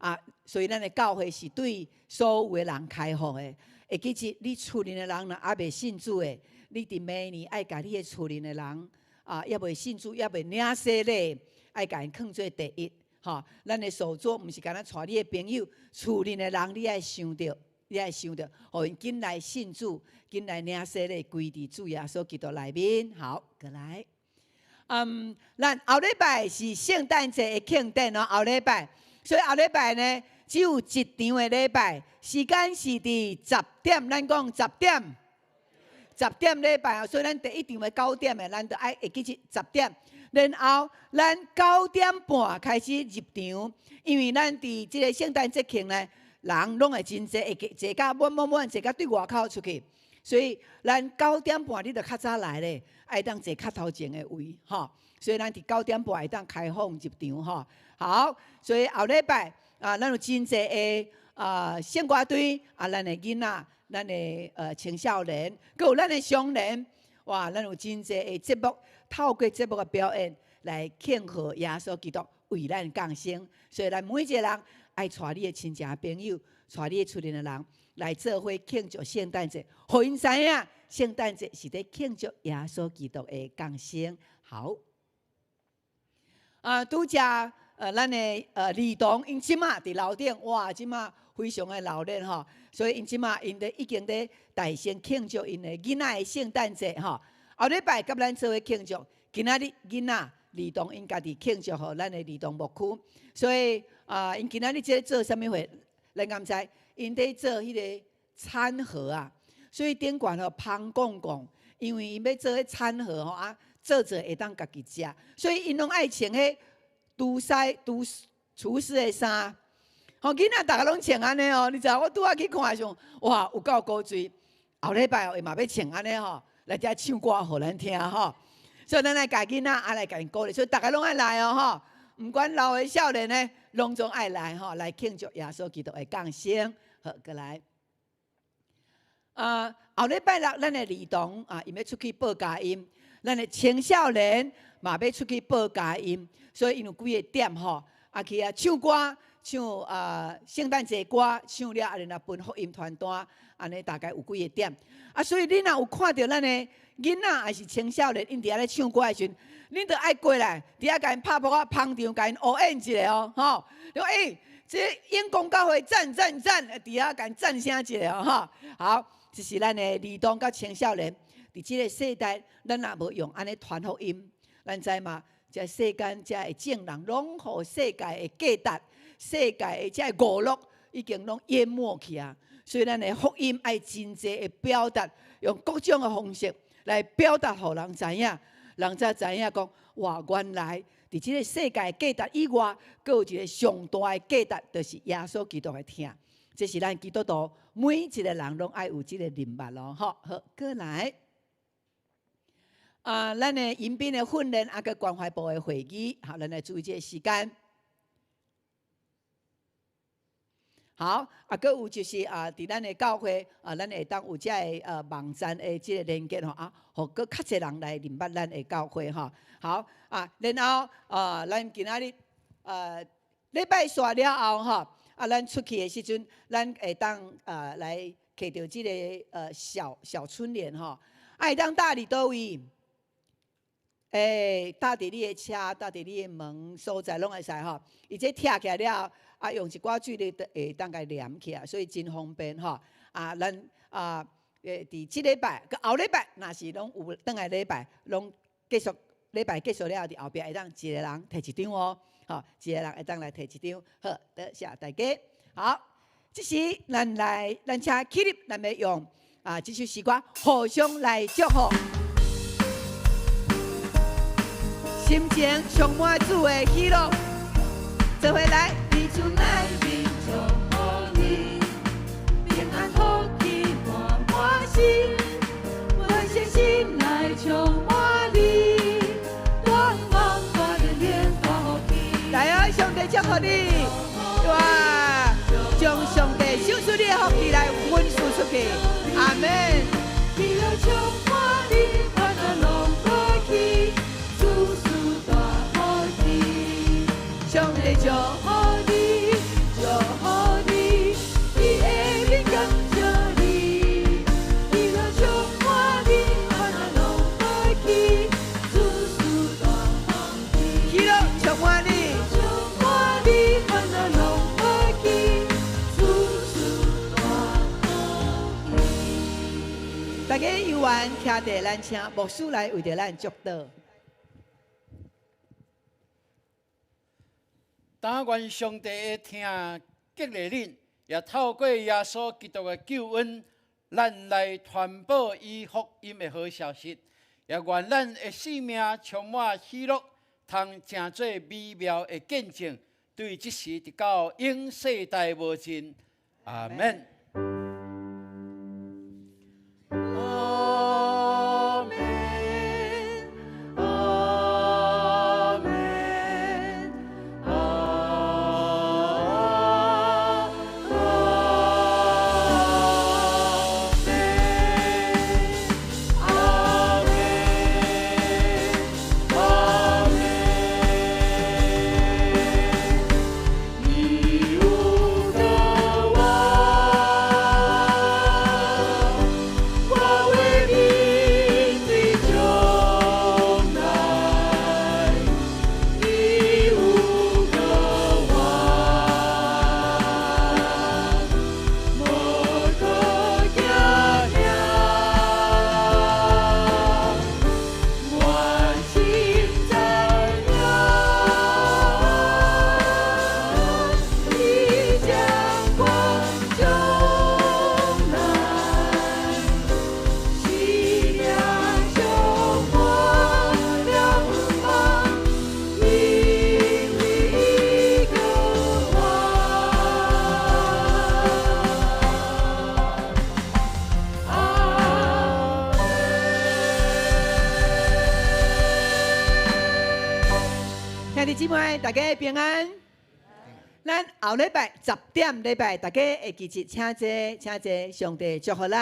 啊，所以咱的教會是對所有的人開放的。會記得你厝裡的人若猶未信主的，你佇明年愛共你的厝裡的人啊，猶未信主，猶未領洗禮，愛共𪜶囥做第一。吼，咱的所做毋是干焦帶你的朋友，厝裡的人你愛想著，你愛想著，予𪜶緊來信主，緊來領洗禮，歸佇主耶穌基督內面。好，過來。咱後禮拜是聖誕節的慶典哦，後禮拜，所以後禮拜呢只有一場的禮拜，時間是佇十點，咱講十點，十點禮拜哦，所以咱第一場的9點的，咱就愛會記得十點。然後咱9點半開始入場，因為咱佇這個聖誕節慶呢，人攏會真濟，會坐甲滿滿滿，坐甲對外口出去，所以咱九點半你著較早來咧，愛當坐較頭前的位，吼。所以咱佇九點半會當開放入場，吼。好，所以後禮拜啊，咱有真濟的啊聖歌隊啊，咱的囡仔，咱的青少年，閣有咱的少年，哇，咱有真濟的節目。透過節目的表演來慶賀耶穌基督為咱降生，所以咱每一個人愛帶你的親戚朋友，帶你的厝裡的人來做伙慶祝聖誕節，予𪜶知影聖誕節是佇慶祝耶穌基督的降生。好，啊，拄才咱的兒童𪜶這馬佇樓頂，哇，這馬非常的熱鬧吼，所以𪜶這馬𪜶佇已經佇大聲慶祝𪜶的囡仔的聖誕節吼。後禮拜佮咱做伙慶祝，今仔日囡仔兒童𪜶家己慶祝予咱的兒童牧區，所以啊，𪜶今仔日這個做啥物貨？咱敢知？𪜶佇做彼個餐盒啊，所以頂懸吼芳摃摃，因為𪜶欲做彼餐盒吼啊，做做會當家己食，所以𪜶攏愛穿彼廚師的衫。吼，囡仔逐个攏穿按呢哦，你知影？我拄仔去看的時陣，哇，有夠古錐。後禮拜哦，伊嘛欲穿按呢吼，來遮唱歌予咱聽吼。所以咱來共囡仔啊來共𪜶鼓勵，所以逐个攏愛來哦吼，毋管老的少年的，攏總愛來吼，來慶祝耶穌基督的降生。好，過來。啊，後禮拜六咱的兒童啊，𪜶欲出去報佳音，咱的青少年嘛欲出去報佳音，所以𪜶有幾個點吼，啊去遐唱歌，唱啊聖誕節歌，唱了啊，然後分福音傳單，按呢大概有幾個點。啊，所以恁若有看著咱的囡仔抑是青少年，𪜶佇遐咧唱歌的時陣，恁著愛過來，佇遐共𪜶拍噗仔捧場，共𪜶烏應一下哦，吼！你講欸，這永光教會讚讚讚，佇遐共𪜶讚聲一下哦，吼！好，這是咱的兒童佮青少年，佇這個世代，咱若無用按呢傳福音，咱知嗎？這世間這的眾人攏予世界的價值、世界的這個娛樂已經攏淹沒去啊！所以咱的福音愛真濟的表達，用各種的方式來表達，予人知影，人才知影講，哇，原來佇這個世界價值以外，閣有一個上大的價值，就是耶穌基督的疼。這是咱基督徒每一個人攏愛有這個認捌咯。好，好，過來。啊，咱的迎賓的訓練，啊，佮關懷部的會議，好，咱來注意這個時間。好，啊，閣有就是啊，佇咱的教會啊，咱會當有這個網站的這個連結吼啊，予閣較濟人來認捌咱的教會吼。好啊，然後啊，咱今仔日禮拜煞了後吼，啊，咱出去的時陣，咱會當來摕著這個小小春聯吼，啊，會當貼佇佗位？欸，貼佇你的車，貼佇你的門所在攏會使吼。伊這拆起來了後，啊，用一寡水咧，會當共黏起來，所以真方便吼。啊，咱啊，佇這禮拜佮後禮拜，若是攏有轉來禮拜，攏結束禮拜結束了後，佇後壁會當一個人提一張哦，吼，一個人會當來提一張。好，多謝大家。好，這時咱來，咱請起立，咱欲用啊這首詩歌互相來祝福。心情充滿主的喜樂，做伙來。佇主內面祝福你，平安福氣滿滿心，阮誠心來充滿你，大夢大連連大福氣。來哦，上帝祝福你，哇！將上帝賞賜你的福氣來分賜出去，阿們。喜樂充滿你，煩惱攏過去。上帝祝福你，祝家有緣徛佇，咱請牧師來為著咱祝禱。但願上帝的疼激勵恁，也透過耶穌基督的救恩，咱來傳播伊福音的好消息。也願咱的生命充滿喜樂，通成做美妙的見證，對這時直到永世代無盡。阿門。阿門，阿門，阿門，阿門，阿門。你有個我，我會面對將來。你有個我，無可驚驚。我心知影，你掌管將來，生命充滿了盼，因為一個我。阿兄弟姊妹，大家平安。咱後禮拜10點禮拜，大家會記得請坐，請坐，上帝祝福咱。